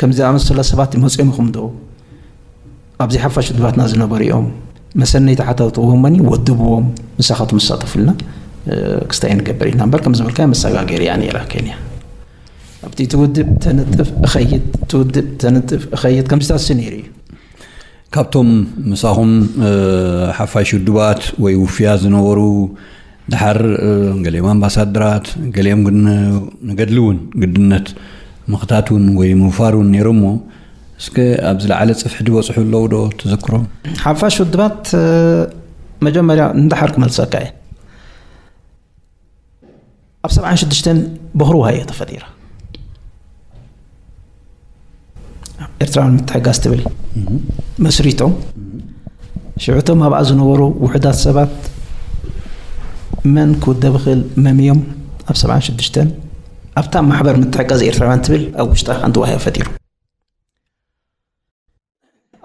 ከምዚ ኣመሰለ ሰባት መፅኦም ኢኹም ዶ ኣብዚ ሓፋሽ ውድባትና ዝነበሩ እዮም መሰነይቲ ሓተውትዎም መኒ ወድብዎም ምሳኻትኩም ዝሳተፉልና ክስታይ ንገብር ኢና እምበር ከም ዝበልካ መሰጋገሪ እያ ነይራ ኬንያ። ኣብቲ ትውድብ ተነጥፍ እኸይድ ትውድብ ተነጥፍ እኸይድ ከምዚታት ሲ ነይሩ እዩ። ካብቶም ምሳኹም ሓፋሽ ውድባት ወይ ውፍያ ዝነበሩ ድሓር ገሊኦም ኣምባሳድራት ገሊኦም ግን ንገድሊ እውን ግድነት ምኽታት እውን ወይ ምውፋር እውን ነይሮሞ እስከ ኣብ ዝለዓለ ፅፍሒ ዝበፅሑ ኣለዉ ዶ ትዝክሮም? ሓፋሽ ውድባት መጀመርያ ንድሓር ክመልሰካ እየ። ኣብ ሰብዓን ሽዱሽተን በኹርዋ እየ ተፈጢራ። ኤርትራውያን ምትሕጋዝ ትብል መስሪቶም ሽዑቶም ኣብኣ ዝነበሩ ውሕዳት ሰባት መን ክውደብ ይኽእል መምዮም ኣብ ሰብዓን ሽዱሽተን ኣብታ ማሕበር ምትሕጋዝ ኤርትራውያን ትብል ኣብ ውሽጣ ሓንቲ ዋህያ ፈጢሩ።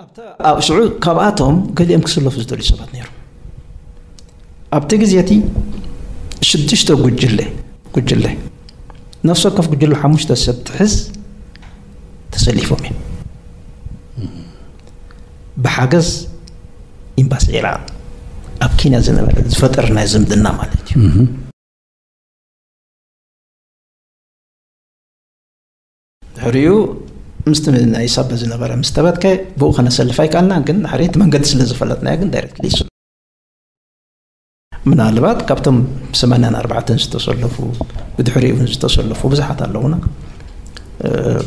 ኣብታ- ኣብ ሽዑ ካብኣቶም ገሊኦም ክስለፉ ዝደልዩ ሰባት ነይሮም። ኣብቲ ግዜ እቲ ሽዱሽተ ጉጅለ ጉጅለ ነፍሲ ወከፍ ጉጅለ ሓሙሽተ ሰብ ትሕዝ ተሰሊፎም እዮም። ብሓገዝ ኤምባሲ ዒራቕ ኣብ ኬንያ ዝነበረ ዝፈጠርናዮ ዝምድና ማለት እዩ። ድሕሪኡ ምስቲ ናይ ሳበ ዝነበረ ምስ ተበትከ ብኡ ከነሰልፍ ኣይከኣልናን፣ ግን ድሕሪ እቲ መንገዲ ስለ ዝፈለጥናዮ ግን ዳይሬክትሊ ይስሉ። ምናልባት ካብቶም ሰማንያን ኣርባዕተን ዝተሰለፉ ብድሕሪኡ እውን ዝተሰለፉ ብዙሓት ኣለዉና።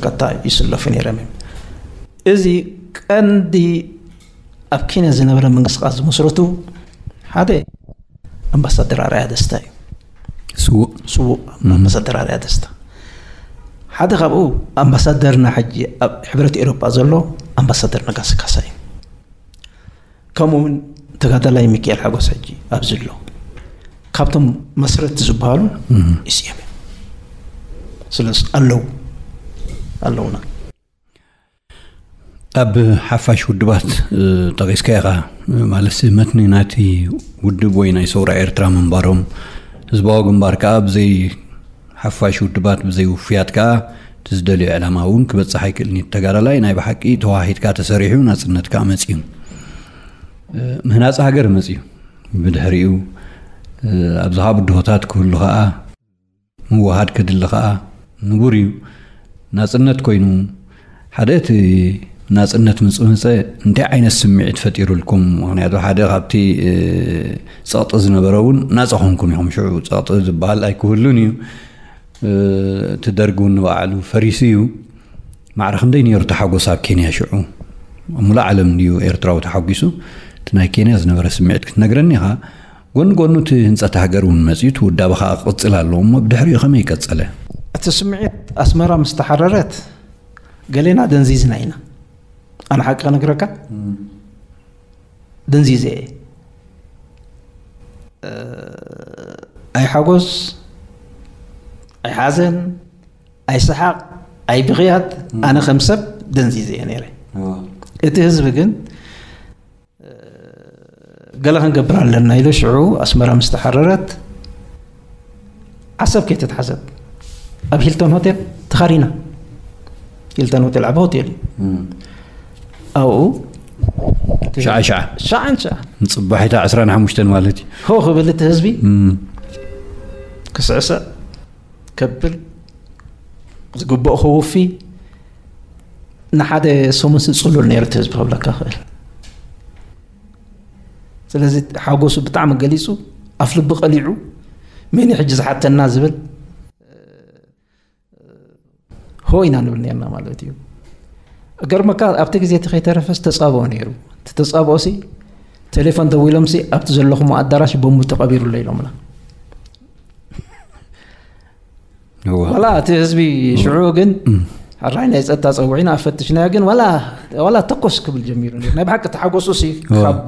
ቀጥታ ይስለፉ ነይሮም እዮም። እዚ ቀንዲ ኣብ ኬንያ ዝነበረ ምንቅስቃስ ዝመስረቱ ሓደ ኣምባሳደር ኣርኣያ ደስታ እዩ። ስዉእ ስዉእ ኣምባሳደር ኣርኣያ ደስታ ሓደ ካብኡ ኣምባሳደርና ሕጂ ኣብ ሕብረት ኤውሮጳ ዘሎ ኣምባሳደር ነጋሲ ካሳ እዩ። ከምኡ እውን ተጋዳላይ ሚካኤል ሓጎስ ሕጂ ኣብዚ ኣሎ። ካብቶም መስረቲ ዝበሃሉ እዚኦም እዮም። ስለዚ ኣለዉ ኣለውና። ኣብ ሓፋሽ ውድባት ጠቂስካ ኢኻ። ማለት መትኒ ናይቲ ውድብ ወይ ናይ ሰውራ ኤርትራ ምንባሮም፣ ህዝባዊ ግንባር ከዓ ብዘይ ሓፋሽ ውድባት፣ ብዘይ ውፍያት ከዓ እቲ ዝደልዮ ዕላማ እውን ክበፅሕ ኣይክእልን እዩ። ተጋዳላይ ናይ ብሓቂ ተዋሂድካ ተሰሪሑ ናፅነት ከዓ መፅዩ፣ ምህናፅ ሃገር መፅዩ። ብድሕሪኡ ኣብዚ ብድሆታት ክህሉ ከዓ ምውሃድ ክድሊ ከዓ ንቡር እዩ። ናፅነት ኮይኑ ሓደ እቲ ናፅነት ምስ መፀ እንታይ ዓይነት ስምዒት ፈጢሩልኩም? ምክንያቱ ሓደ ካብቲ ፀቕጢ ዝነበረ እውን ናፃ ኮንኩም ኢኹም። ሽዑ ፀቕጢ ዝበሃል ኣይክህሉን እዩ። እቲ ደርግ እውን ንባዕሉ ፈሪሱ እዩ። ማዕረ ክንደይ ነይሩ ተሓጎስ ኣብ ኬንያ ሽዑ? ሙሉእ ዓለም ድዩ ኤርትራዊ ተሓጒሱ? እቲ ናይ ኬንያ ዝነበረ ስምዒት ክትነግረኒ ኢኻ። ጎኒ ጎኑ እቲ ህንፀት ሃገር እውን መፅዩ፣ እቲ ውዳበ ከዓ ክቕፅል ኣለዎ። እሞ ብድሕሪኡ ከመይ ቀፀለ? እቲ ስምዒት ኣስመራ ምስ ተሓረረት ገሌና ደንዚዝና ኢና። ኣነ ሓቂ ክነግረካ ደንዚዘ እየ። ኣይሓጎስ ኣይሓዘን ኣይሰሓቕ ኣይብኽያት ኣነ ከም ሰብ ደንዚዘ እየ ነይረ። እቲ ህዝቢ ግን ገለ ክንገብር ኣለና ኢሉ ሽዑ ኣስመራ ምስ ተሓረረት ዓሰብ ከይተትሓዘት ኣብ ሂልተን ሆቴል ተኻሪና። ሂልተን ሆቴል ዓቢ ሆቴል እዩ። ኣብኡ ሸዓ ሸዓ ሸዓን ሸዓ ንፅባሒታ ዕስራን ሓሙሽተን ማለት እዩ። ሆ ክብል እቲ ህዝቢ ክስዕስዕ ከብል ዝግብኦ ክውፊ ንሓደ ሰሙን ስፅሉል ነይሩ እቲ ህዝቢ ክብለካ ክእል። ስለዚ ሓጎሱ ብጣዕሚ ገሊፁ ኣፍ ልቢ ቀሊዑ መን እዩ ሕጂ ዝሓተና ዝብል ሆ ኢና ንብል ነርና ማለት እዩ። ገርመካ ኣብቲ ግዜ እቲ ከይተረፈስ ተፃብኦ ነይሩ። እቲ ተፃብኦ ሲ ቴሌፎን ደዊሎም ሲ ኣብቲ ዘለኹም ኣዳራሽ ቦምቡ ተቐቢሩ ኣሎ ኢሎምና። እዋ። ዋላ እቲ ህዝቢ ሽዑ ግን ሕራይ ናይ ፀጥታ ፀውዒና ኣፈትሽናዮ ግን ዋላ ዋላ ተኮስ ክብል ጀሚሩ ነይሩ። ናይ ብሓቂ ተሓጎሱ ሲ እዋ። ካብ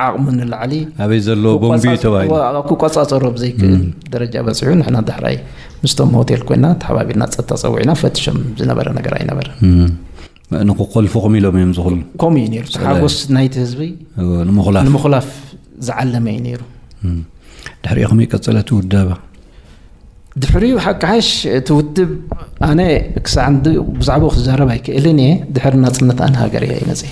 ዓቕሙ ንላዕሊ ኣበይ ዘሎ ቦምቢ ተባሂሉ። ክቆፃፀሮ ብዘይክእል ደረጃ በፂሑ ንሕና ዳሕራይ ምስቶም ሆቴል ኮይና ተሓባቢርና ፀጥታ ፀውዒና ፈትሾም ዝነበረ ነገር ኣይነበረን። ንክኮልፉኹም ኢሎም እዮም ዝኽሉ። ከምኡ እዩ ነይሩ። ሓጎስ ናይቲ ህዝቢ ንምኹላፍ ንምኹላፍ ዝዓለመ እዩ ነይሩ። ድሕሪኡ ከመይ ቀፀለት ውዳባ? ድሕሪኡ ሓቂ ሓሽ እቲ ውድብ ኣነ ክሳዕ እንዲ ብዛዕባኡ ክዛረብ ኣይክእልን እየ። ድሕሪ ናፅነት ኣነ ሃገር እየ መፅእ።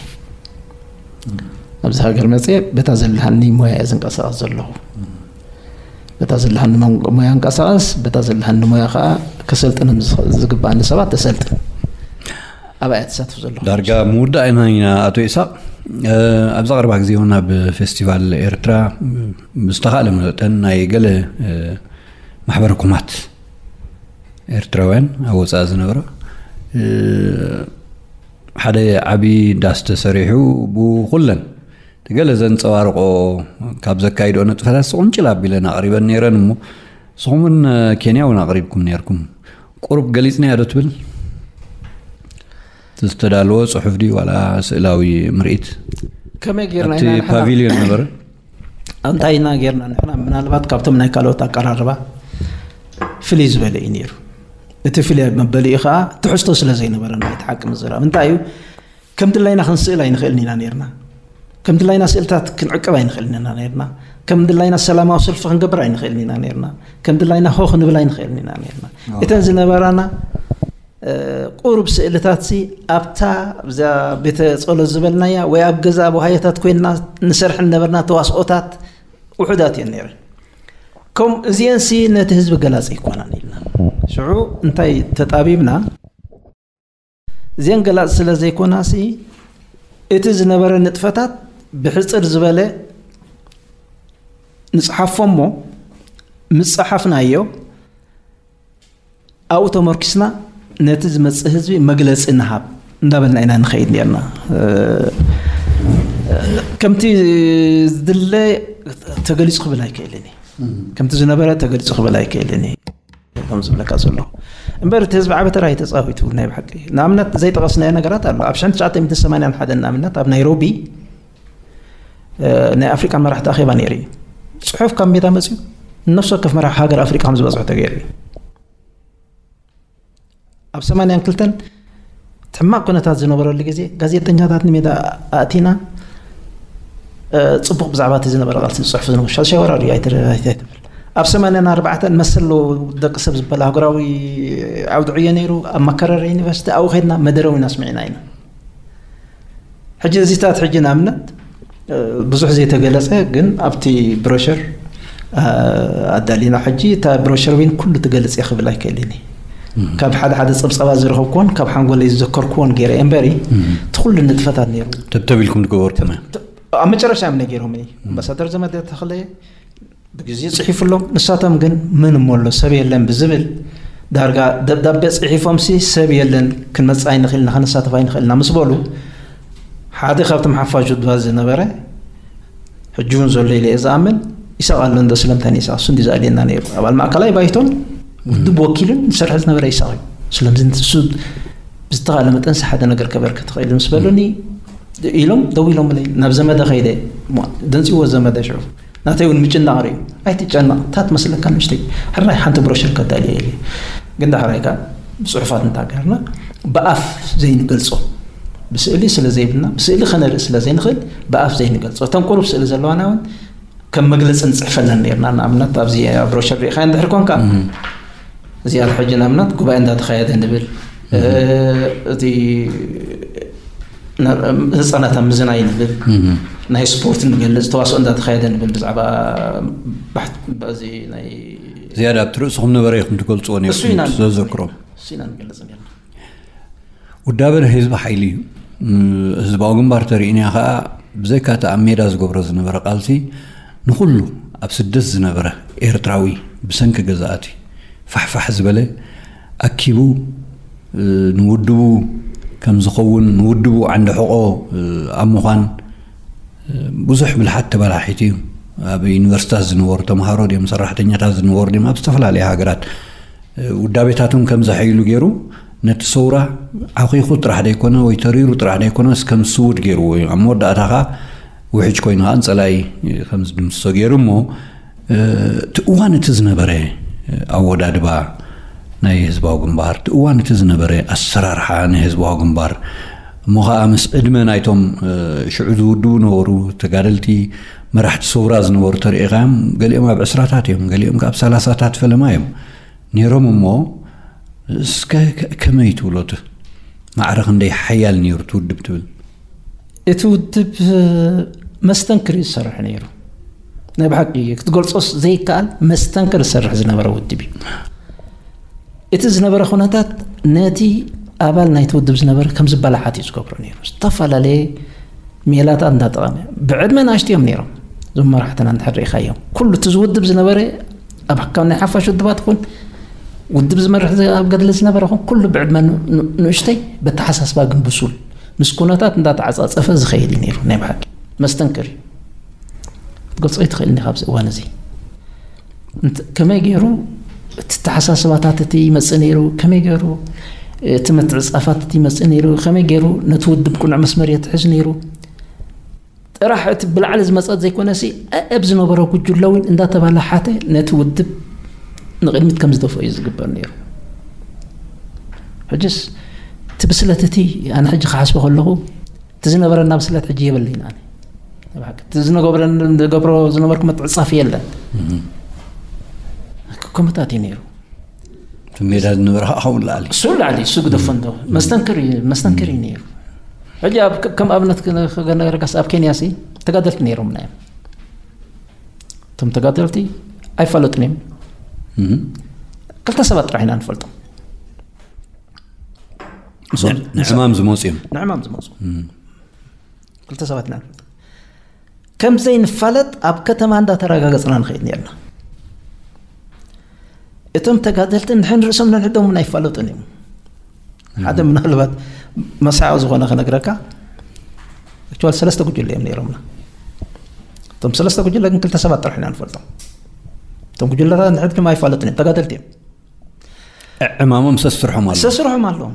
ኣብዚ ሃገር መፅእ በታ ዘለሃኒ ሞያ እየ ዝንቀሳቐስ ዘለኹ። በታ ዘለሃኒ ሞያ እንቀሳቐስ፣ በታ ዘለሃኒ ሞያ ከዓ ከሰልጥንም ዝግባኣኒ ሰባት ተሰልጥን። ኣብኣ እየ ተሳትፍ ዘለኹ። ዳርጋ ምውዳእ ኢና ኢና ኣቶ ኢሳቅ። ኣብዚ ቀረባ ግዜ እውን ኣብ ፌስቲቫል ኤርትራ ብዝተኻእለ መጠን ናይ ገለ ማሕበረ ኮማት ኤርትራውያን ኣብ ወፃኢ ዝነበረ ሓደ ዓብዪ ዳስ ተሰሪሑ ብኩለን ገለ ዘንፀባርቆ ካብ ዘካይድኦ ንጥፈታት ስቁንጭል ኣቢለን ኣቕሪበን ነይረን። እሞ ንስኹም እውን ኬንያ እውን ኣቕሪብኩም ነይርኩም። ቁሩብ ገሊፅናዮ ዶ ትብል? ዝተዳለወ ፅሑፍ ድዩ ዋላ ስእላዊ ምርኢት? ከመይ ጌርና ኣብቲ ኢና ንሕና ፓቪልዮን ነበረ። እንታይ ኢና ጌርና ንሕና? ምናልባት ካብቶም ናይ ካልኦት ኣቀራርባ ፍልይ ዝበለ እዩ ነይሩ። እቲ ፍልይ መበሊኡ ከዓ ትሕዝቶ ስለ ዘይነበረ ናይቲ ሓቂ ምዝራብ እንታይ እዩ? ከም ድላይና ክንስእል ኣይንኽእልን ኢና ነርና። ከም ድላይና ስእልታት ክንዕቅብ ኣይንኽእልን ኢና ነርና። ከም ድላይና ሰላማዊ ሰልፊ ክንገብር ኣይንኽእልን ኢና ነርና። ከም ድላይና ሆ ክንብል ኣይንኽእልን ኢና ነርና። እተን ዝነበራና ቁሩብ ስእልታት ሲ ኣብታ ኣብዛ ቤተ ጸሎት ዝበልናያ ወይ ኣብ ገዛ ኣብ ሃየታት ኮይንና ንሰርሕ ነበርና። ተዋስኦታት ውሑዳት እየን ነይረን። ከም እዚአን ሲ ነቲ ህዝቢ ገላጺ ኣይኮናን ኢልና ሽዑ እንታይ ተጣቢብና? እዚአን ገላጺ ስለ ዘይኮና ሲ እቲ ዝነበረ ንጥፈታት ብሕጽር ዝበለ ንጽሓፎ እሞ ምስ ጸሓፍናዮ ኣብኡ ተመርኪስና ነቲ ዝመጽእ ህዝቢ መግለጺ ንሃብ እንዳበልና ኢና ንኸይድ ነርና። ከምቲ ዝድለ ተገሊጹ ክብል ኣይክእልን እዩ። ከምቲ ዝነበረ ተገሊጹ ክብል ኣይክእልን እዩ። ከም ዝብለካ ዘሎ እምበር እቲ ህዝቢ ዓበተራ እዩ ተፃዊቱ ናይ ብሓቂ። ንኣብነት ዘይጠቐስናዮ ነገራት ኣሎ። ኣብ ሽሕን ትሽዓተ ሚእትን ሰማንያን ሓደን ንኣብነት ኣብ ናይሮቢ ናይ ኣፍሪቃ መራሕቲ ኣኼባ ነይሩ እዩ። ፅሑፍ ካብ ሜዳ መፅዩ ነፍሲ ወከፍ መራሒ ሃገር ኣፍሪቃ ከም ዝበፅሑ ተገይሩ እዩ። ኣብ ሰማንያን ክልተን ሕማቕ ኩነታት ዝነበረሉ ግዜ ጋዜጠኛታት ንሜዳ ኣእቲና ፅቡቕ ብዛዕባ እቲ ዝነበረ ቃልሲ ዝፅሕፉ ዝነበሩ ሻሻይ ወራር እዩ ኣይትብል። ኣብ ሰማንያን ኣርባዕተን መሰሎ ደቂ ሰብ ዝበል ኣህጉራዊ ዓውዲ ዕዮ ነይሩ ኣብ መከረር ዩኒቨርሲቲ ኣብኡ ከድና መደረዊ ኢና ስሚዕና ኢና። ሕጂ እዚታት ሕጂ ንኣብነት ብዙሕ ዘይተገለጸ ግን ኣብቲ ብሮሸር ኣዳሊና ሕጂ እታ ብሮሸር ወይን ኩሉ ትገልጽ እየ ክብል ኣይክእልን እየ። ካብ ሓደ ሓደ ጸብጸባት ዝረኸብኩዎን ካብ ሓንጎለይ ዝዘከርኩዎን ገይረ እየ እምበሪ እቲ ኩሉ ንጥፈታት ነይሩ። ተብተቢልኩም ዝገበርኩም ኣብ መጨረሻ እዮም ነጊሮምኒ ኣምባሳደር ዘመደ ተኽለ ብግዜ ጽሒፉሎም ንሳቶም ግን ምን እሞ ኣሎ ሰብ የለን ብዝብል ዳርጋ ደብዳቤ ጽሒፎምሲ ሰብ የለን ክንመጽእ ኣይንኽእልና ከነሳተፍ ኣይንኽእልና ምስ በሉ ሓደ ካብቶም ሓፋሽ ውድባት ዝነበረ ሕጂ እውን ዘሎ ኢለ እየ ዝኣምን ይሳቕ ኣሎ እንዶ ስለምንታይ ንይሳቕ እሱ እንዲ ዝኣልየና ነይሩ ኣባል ማእከላይ ባይቶን ውድብ ወኪልን ዝሰርሐ ዝነበረ ይሳቕ እዩ ስለምዚ ንሱ ብዝተኻለ መጠንሲ ሓደ ነገር ከበርክት ትኽእል ምስ በሉኒ ኢሎም ደው ኢሎምለይ ናብ ዘመደ ከይደ ደንፅዎ ዘመደ ሽዑ ናተይ እውን ምጭናቕ ርእዩ ኣይትጨነቕ እታ ትመስለካ ንእሽተይ ሕራይ ሓንቲ ብሮሸር ከዳልየ ኢለ ግን ዳሕራይ ከ ብፅሑፋት እንታገርና ብኣፍ ዘይንገልፆ ብስእሊ ስለ ዘይብልና ብስእሊ ከነርኢ ስለ ዘይንኽእል ብኣፍ ዘይንገልፆ እተን ቁሩብ ስእሊ ዘለዋና እውን ከም መግለፂ ንፅሕፈለን ነርና ንኣብነት ኣብዚ ብሮሸር ሪኢኻ እንድሕር ኮንካ እዚኣ ሕጂ ንኣብነት ጉባኤ እንዳተኻየደ ንብል እቲ ህፃናት ኣብ ምዝናይ ንብል ናይ ስፖርት ንገልፅ ተዋስኦ እንዳተኻየደ ንብል ብዛዕባ እዚ ናይ ዝያዳ ኣብቲ ርእስኹም ነበረ ኢኹም ትገልፅዎ ነርኩም ዘዘክሮም እሱ ኢና ንገልፅ ነርና ውዳበ ናይ ህዝቢ ሓይሊ እዩ ህዝባዊ ግንባር ተርእንያ ከዓ ብዘይካ እቲ ኣብ ሜዳ ዝገብሮ ዝነበረ ቃልሲ ንኹሉ ኣብ ስደት ዝነበረ ኤርትራዊ ብሰንኪ ገዛእቲ ፋሕፋሕ ዝበለ ኣኪቡ ንውድቡ ከም ዝኸውን ንውድቡ ዓንዲ ሕቆ ኣብ ምዃን ብዙሕ ብልሓት ተበላሒቱ እዩ ኣብ ዩኒቨርሲታት ዝነበሩ ተምሃሮ ድዮም ሰራሕተኛታት ዝነበሩ ድዮም ኣብ ዝተፈላለዩ ሃገራት ውዳቤታቱን ከም ዘሐይሉ ገይሩ ነቲ ሰውራ ዓኺኹ ጥራሕ ደይኮነ ወይ ተሪሩ ጥራሕ ደይኮነስ ከም ስውድ ገይርዎ እዩ ኣብ መወዳእታ ከዓ ውሕጅ ኮይኑ ከዓ ንፀላኢ ከም ዝድምስሶ ገይሩ እሞ እቲ እዋን እቲ ዝነበረ ኣወዳድባ ናይ ህዝባዊ ግንባር እቲ እዋን እቲ ዝነበረ ኣሰራርሓ ናይ ህዝባዊ ግንባር እሞ ከዓ ምስ ዕድመ ናይቶም ሽዑ ዝውድቡ ነበሩ ተጋደልቲ መራሕቲ ሰውራ ዝነበሩ ተሪኢኻዮም ገሊኦም ኣብ ዕስራታት እዮም ገሊኦም ኣብ ሰላሳታት ፈለማ እዮም ነይሮም እሞ እስከ ከመይ ትብሎ እቲ ማዕረ ክንደይ ሓያል ነይሩ እቲ ውድብ ትብል እቲ ውድብ መስተንክር እዩ ዝሰርሕ ነይሩ ናይ ብሓቂ ክትገልፆስ ዘይከኣል መስተንክር ዝሰርሕ ዝነበረ ውድብ እዩ እቲ ዝነበረ ኩነታት ነቲ ኣባል ናይቲ ውድብ ዝነበረ ከም ዝበላሓት እዩ ዝገብሮ ነይሩ ዝተፈላለየ ሜላታት እንዳጠቐመ ብዕድመ ናሽቲ እዮም ነይሮም እዞም መራሕትና እንድሕር ርኢኻዮም ኩሉ እቲ ዝውድብ ዝነበረ ኣብ ካብ ናይ ሓፋሽ ውድባት ይኹን ውድብ ዝመርሕ ኣብ ገድሊ ዝነበረ ይኹን ኩሉ ብዕድመ ንእሽተይ በተሓሳስባ ግን ብሱል ምስ ኩነታት እንዳተዓፃፀፈ ዝኸይድ እዩ ነይሩ ናይ ብሓቂ መስተንክር እዩ ክትገልፆ ይትኽእል እንዲኻ ኣብዚ እዋን እዚ ከመይ ገይሩ እቲ ተሓሳስባታት እቲ ይመፅእ ነይሩ ከመይ ገይሩ እቲ ምትዕፃፋት እቲ ይመፅእ ነይሩ ከመይ ገይሩ ነቲ ውድብ ቅኑዕ መስመር የትሕዝ ነይሩ ጥራሕ እቲ ብላዕሊ ዝመፀት ዘይኮነሲ ኣብ ዝነበሮ ጉጅለ እውን እንዳተባላሓተ ነቲ ውድብ ንቅድሚት ከም ዝደፍኦ እዩ ዝግበር ነይሩ ሕጅስ እቲ ብስለት እቲ ኣነ ሕጂ ክሓስቦ ከለኹ እቲ ዝነበረና ብስለት ሕጂ የበለይን ኣነ እቲ ዝነገብረ ዝገብሮ ዝነበርኩ ምትዕፃፍ የለን ከምታት እዩ ነይሩ እቲ ሜዳ ዝነበረ ከዓ ካብኡ ላዕሊ እሱ ላዕሊ እሱ ግደፎ እንዶ መስተንክር እዩ መስተንክር እዩ ነይሩ ሕጂ ኣብ ከም ኣብነት ክነገረካስ ኣብ ኬንያ ሲ ተጋደልቲ ነይሮም ናዮም እቶም ተጋደልቲ ኣይፋለጡን እዮም ክልተ ሰባት ጥራሕ ኢና ንፈልጦም ንሕማም ዝመፁ እዮም ንሕማም ዝመፁ ክልተ ሰባት ኢና ንፈልጦም ከም ዘይንፋለጥ ኣብ ከተማ እንዳተረጋገፅና ንኸይድ ነርና እቶም ተጋደልቲ ንሕን ርእሶም ነንሕዶም እውን ኣይፋለጡን እዮም ሓደ ምናልባት መሳቂ ዝኾነ ክነግረካ፣ ኣክቹዋሊ ሰለስተ ጉጅለ እዮም ነይሮምና። እቶም ሰለስተ ጉጅለ ግን ክልተ ሰባት ጥራሕ ኢና ንፈልጦም። እቶም ጉጅለታት ንሕድሕዶም ኣይፋለጡን እዮም፣ ተጋደልቲ እዮም። ዕማሞም ሰስርሖም ኣሎ። ሰስርሖም ኣለዎም።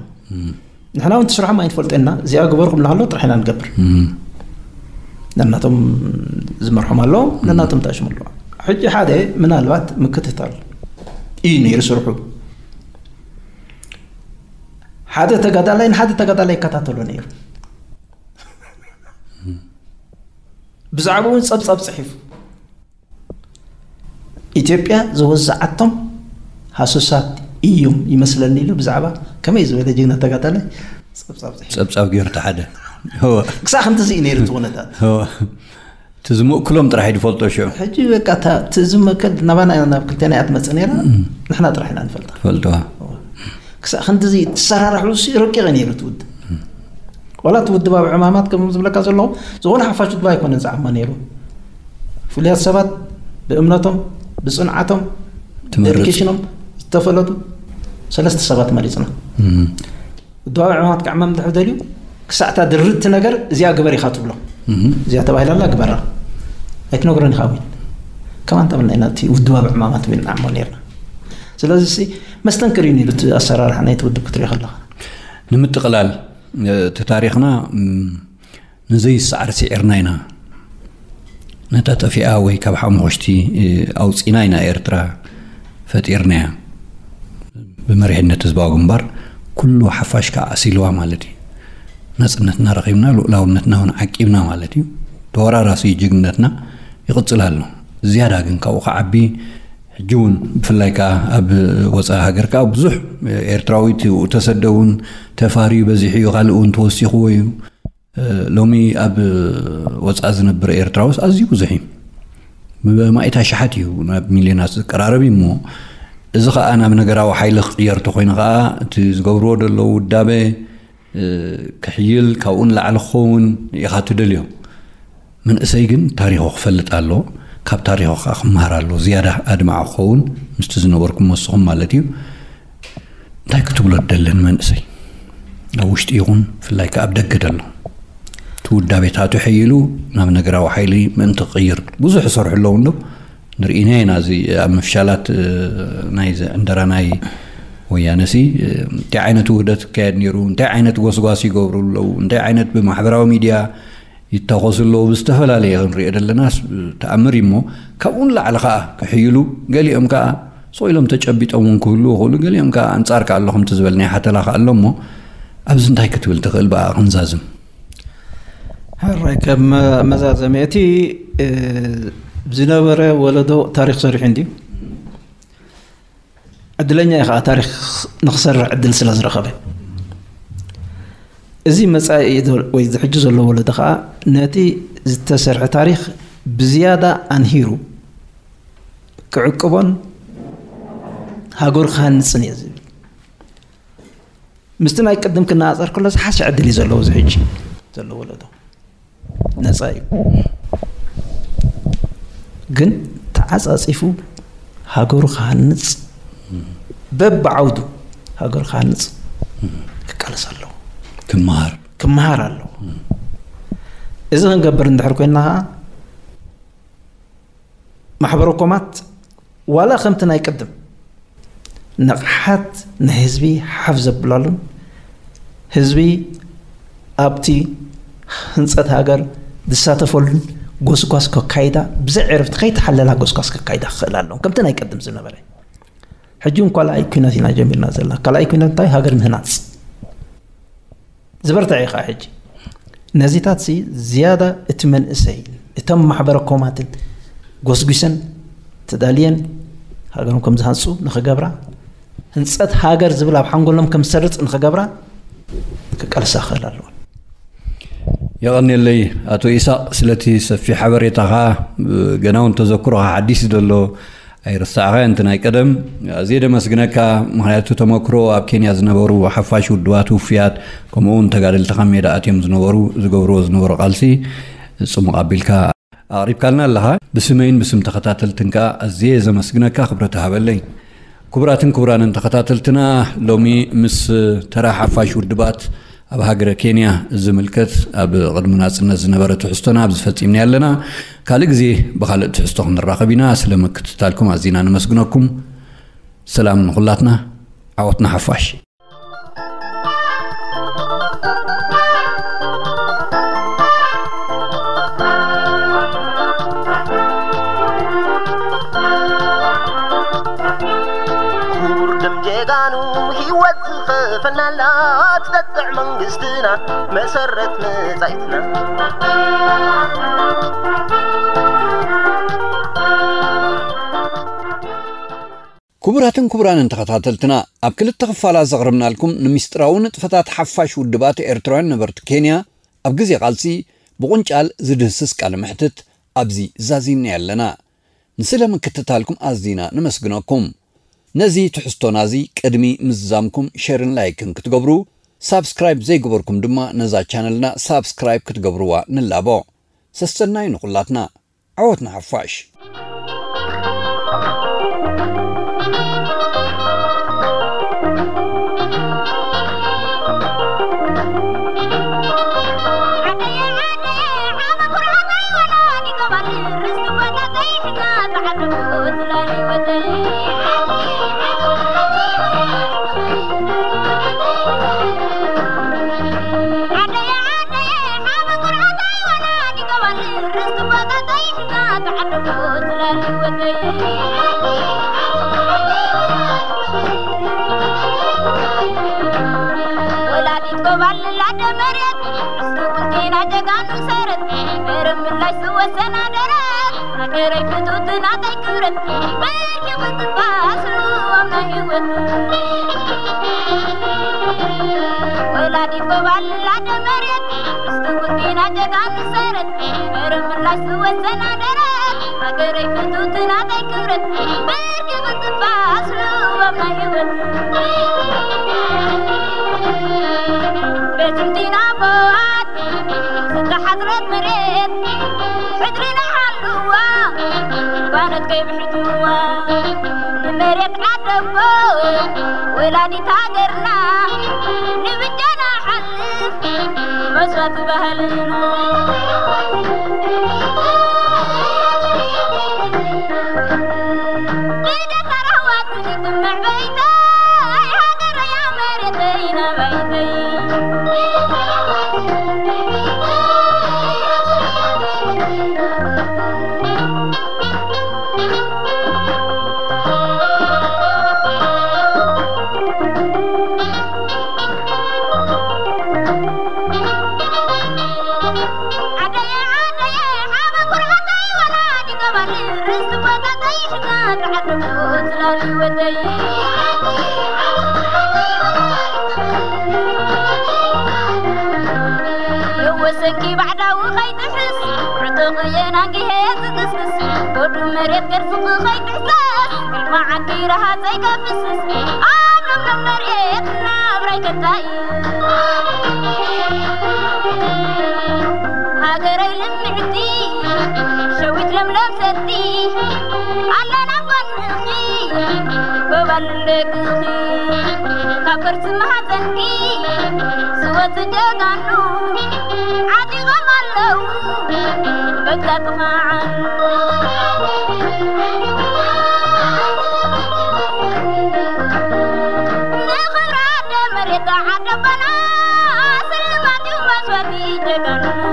ንሕና እውን ትስርሖም ኣይንፈልጦ ኢና፣ እዚኣ ግበርኩም እናሃሎ ጥራሕ ኢና ንገብር። ነናቶም ዝመርሖም ኣለዎም፣ ነናቶም ተኣሽሙ ኣለዎም። ሕጂ ሓደ ምናልባት ምክትታል እዩ ነይሩ ስርሑ። ሓደ ተጋዳላይ ንሓደ ተጋዳላይ ይከታተሎ ነይሩ። ብዛዕባኡ እውን ጸብጻብ ጽሒፉ፣ ኢትዮጵያ ዝወዝዓቶም ሃሱሳት እዮም ይመስለኒ ኢሉ ብዛዕባ ከመይ ዝበለ ጅግና ተጋዳላይ ጸብጻብ ጽሒፉ። ጸብጻብ ገይሩ እቲ ሓደ። እወ። ክሳዕ ክንድዚ እዩ ነይሩ እቲ ኩነታት። እወ። እቲ ዝምእክሎም ጥራሕ እዩ ዝፈልጦ ሽዑ። ሕጂ በቃ እታ እቲ ዝመከል ናባና ናብ ክልቴና እያ ትመጽእ ነይራ፣ ንሕና ጥራሕ ኢና ንፈልጣ። ፈልጠዋ። ክሳዕ ክንድዚ ትሰራርሕሉ ሲ ረቂቕ ነይሩ እቲ ውድብ። ዋላ እቲ ውድብ ኣብ ዕማማት ከም ዝብለካ ዘለኹ ዝኾነ ሓፋሽ ውድብ ኣይኮነን ዝዓማ ነይሩ። ፍሉያት ሰባት ብእምነቶም፣ ብጽንዓቶም፣ ትመርጽ። ዴዲኬሽኖም ዝተፈለጡ ሰለስተ ሰባት መሪጽና። እም። ውድባዊ ዕማማት ክዕመም እንድሕር ደልዩ ክሳዕ እታ ድርድቲ ነገር እዚኣ ግበር ኢኻ ትብሎ። እም። እዚኣ ተባሂላ ኣላ ግበራ። ኣይትነግሮን ኢኻ እውን። ከማን ተብልና ኢና እቲ ውድባዊ ዕማማት ብል ንዓሞ ነይርና። ስለዚ ሲ መስተንክር እዩ ነይሩ እቲ ኣሰራርሓ ናይቲ ውድብ ክትሪኦ ከለኻ። ንምጥቕላል እቲ ታሪኽና እም፣ ንዘይሰዓር ስዒርና ኢና። ነታ ጠፊኣ ወይ ካብ ሓሙኽሽቲ ኣውፂና ኢና ኤርትራ ፈጢርናያ። ብመሪሕነት ህዝባዊ ግንባር ኩሉ ሓፋሽ ከዓ ኣሲልዋ ማለት እዩ። ናፅነትና ረኺብና፣ ልኡላውነትና እውን ዓቂብና ማለት እዩ። ተወራራሲ ጅግንነትና ይቕፅል ኣሎ። ዝያዳ ግን ካብኡ ክዓቢ ሕጂ እውን ብፍላይ ከዓ ኣብ ወፃኢ ሃገር ከዓ ብዙሕ ኤርትራዊት ተሰደ እውን ተፋርዩ በዚሑ እዩ፣ ካልእ እውን ተወሲኽዎ እዩ። ሎሚ ኣብ ወፃኢ ዝነብር ኤርትራውስ ኣዝዩ ብዙሕ እዩ። ብማእታ ሸሓት እዩ፣ ናብ ሚልዮናት ዝቀራረብ እዩ። እሞ እዚ ከዓ ናብ ነገራዊ ሓይሊ ክቕየር ተኮይኑ ከዓ እቲ ዝገብርዎ ዘለዉ ውዳበ ክሕይል፣ ካብኡ ንላዕሊ ክኸውን ኢኻ ትደልዮ። መንእሰይ ግን ታሪኹ ክፈልጥ ኣሎ፣ ካብ ታሪኹ ከዓ ክመሃር ኣሎ። ዝያዳ ኣድማዒ ክኸውን ምስቲ ዝነበርኩም ወስኹም ማለት እዩ። እንታይ ክትብሎ ትደሊ ንመንእሰይ? ኣብ ውሽጢ ይኹን ብፍላይ ከኣ ኣብ ደገ ደሎ እቲ ውዳቤታቱ ሐይሉ ናብ ነገራዊ ሓይሊ ምእንቲ ክቕይር ብዙሕ ይሰርሑ ኣለዉ እንዶ ንርኢና ኢና። እዚ ኣብ ምፍሻላት ናይዚ ዕንደራ ናይ ወያነሲ እንታይ ዓይነት ውህደት ክካየድ ነይሩ፣ እንታይ ዓይነት ጎስጓስ ይገብሩ ኣለዉ፣ እንታይ ዓይነት ብማሕበራዊ ሚድያ ይታኾሱ ኣለዉ። ብዝተፈላለየ ክንሪኦ ደለናስ ተኣምር እዩ እሞ ካብኡ ንላዕሊ ከዓ ክሕይሉ፣ ገሊኦም ከዓ ስቕ ኢሎም ተጨቢጦም እውን ክህልዉ ይኽእሉ። ገሊኦም ከዓ ኣንጻር ከዓ ኣሎ ከምቲ ዝበልናዮ ሓተላ ከዓ ኣሎ እሞ ኣብዚ እንታይ ክትብል ትኽእል ብኣ ክንዛዝም? ሕራይ ከም መዛዘሚ እቲ ዝነበረ ወለዶ ታሪክ ሰሪሑ እንድዩ። ዕድለኛ እዩ ከዓ ታሪክ ንክሰርሕ ዕድል ስለ ዝረኸበ። እዚ መፃኢ ወይ ዝሕጂ ዘሎ ወለዶ ከዓ ነቲ ዝተሰርሐ ታሪክ ብዝያዳ ኣንሂሩ ክዕቅቦን ሃገሩ ክሃንፅን እየ ዝብል። ምስቲ ናይ ቅድም ክነፃፀር ከሎ ዝሓሸ ዕድል እዩ ዘለዎ። እዚ ሕጂ ዘሎ ወለዶ ነፃ እዩ፣ ግን ተዓፃፂፉ ሃገሩ ክሃንፅ፣ በብዓውዱ ሃገሩ ክሃንፅ ክቃለስ ኣለዎ። ክመሃር ክመሃር ኣለዎ። እዚ ክንገብር እንድሕር ኮይንና ከዓ ማሕበረ ኮማት ዋላ ከምቲ ናይ ቅድም ንቕሓት ንህዝቢ ሓፍ ዘብላሉን ህዝቢ ኣብቲ ህንፀት ሃገር ዝሳተፈሉን ጎስጓስ ከካይዳ ብዘይ ዕርፍቲ ከይተሓለላ ጎስጓስ ከካይዳ ክኽእል ኣለዎም ከምቲ ናይ ቅድም ዝነበረ። ሕጂ እውን ካልኣይ ኩናት ኢና ጀሚርና ዘለና። ካልኣይ ኩናት እንታይ? ሃገር ምህናፅ ዝበርትዐ እዩ ከዓ ሕጂ። ነዚታት ሲ ዝያዳ እቲ መንእሰይ እቶም ማሕበረ ኮማትን ጎስጒሰን ተዳልየን ሃገሮም ከም ዝሃንፁ ንኽገብራ፣ ህንፀት ሃገር ዝብል ኣብ ሓንጎሎም ከም ዝሰርፅ ንኽገብራ ክቃልሳ ክኽእል ኣለዎ። የቐንየለይ ኣቶ ኢሳቕ ስለቲ ሰፊሕ ሓበሬታኻ። ገና እውን ተዘክሮኻ ሓዲስ ዘሎ ኣይርሳዕኻዮን እቲ ናይ ቀደም። ኣዝየ ደመስግነካ፣ ምኽንያቱ ተመክሮ ኣብ ኬንያ ዝነበሩ ሓፋሽ ውድባት ውፍያት ከምኡ እውን ተጋደልቲ ካብ ሜዳ ኣትዮም ዝነበሩ ዝገብርዎ ዝነበሩ ቃልሲ ጽሙቕ ኣቢልካ ኣቕሪብካልና ኣለኻ። ብስመይን ብስም ተኸታተልትን ከኣ ኣዝየ ዘመስግነካ፣ ክብረት ሃበለይ። ክቡራትን ክቡራንን ተኸታተልትና፣ ሎሚ ምስ ተራ ሓፋሽ ውድባት ኣብ ሃገረ ኬንያ ዝምልከት ኣብ ቅድሚ ናጽነት ዝነበረ ትሕዝቶና ኣብዚ ፈጺምና ኣለና። ካልእ ግዜ ብኻልእ ትሕዝቶ ክንራኸብ ኢና። ስለ ምክትታልኩም ኣዚና ነመስግነኩም። ሰላም ንኹላትና፣ ዓወት ንሓፋሽ። ክቡር ደም ጀጋኑ ህይወት ዝኸፈናላ ትጠጥዕ መንግስትና መሰረት መጻኢትና። ክቡራትን ክቡራንን ተኸታተልትና፣ ኣብ ክልተ ክፋላት ዘቕረብናልኩም ንምስጢራዊ ንጥፈታት ሓፋሽ ውድባት ኤርትራውያን ነበርቲ ኬንያ ኣብ ግዜ ቃልሲ ብቑንጫል ዝድህስስ ቃለ መሕትት ኣብዚ ዛዚምና ኣለና። ንስለ ምክትታልኩም ኣዚና ነመስግነኩም። ነዚ ትሕዝቶና እዚ ቅድሚ ምዝዛምኩም ሸርን ላይክን ክትገብሩ፣ ሳብስክራይብ ዘይገበርኩም ድማ ነዛ ቻነልና ሳብስክራይብ ክትገብርዋ ንላቦ። ሰሰናዩ ንኹላትና። ዓወት ንሓፋሽ። ወላዲት ኮባልላ ደመርየት እስቲ ውልቴና ጀጋኑ ሰረት መረብ ምላሽ ዝወሰና ደረት ሃገረይ ፍትውቲ ናተይ ክብረት በርኪ ክትባስሉ ኣብ ናይ ህይወት ወላዲት ኮባልላ ደመርየት እስቲ ውልቴና ጀጋኑ ሰረት መረብ ምላሽ ዝወሰና ደረት ሃገረይ ፍትውቲ ናተይ ክብረት በርኪ ክትባስሉ ኣብ ናይ ህይወት በትምቲና ቦት ዝተሓፅረት መሬት ሕድሪ ንሓልዋ ባነት ከይብሕትዋ ንመሬት ዓደቦ ወላዲት ሃገርና ንብጃና ሓልፍ መስዋእቲ ባህልና ብደታ ራህዋትን ይጥምዕ በይተይ ሃገረያ መሬተይ ናባይተይ ወሰንኪ ባዕዳዊ ከይትሕስ ዕጡቕ የናንጊሄ ትቅስቅስ ወዱ መሬት ገርዝኺ ከይትሕሰስ ግልማዓኪ ረሃፀይ ከፍስስ ኣብ ለምለም መሬት ናብራይ ከታይ ሃገረይ ልምዕቲ ሸዊት ለምለም ሰቲ ኣለና ጎንኺ ጎባልን ደቅኺ ካብ ከርሲ ማህፀንኪ ዝወፅ ጀጋኑ ዓጢቖም ኣለዉ በዛ ጥማዓን ንኽብራ ኣደ መሬት ዓደቦና ስልማት እዩ መስዋእቲ ጀጋኑና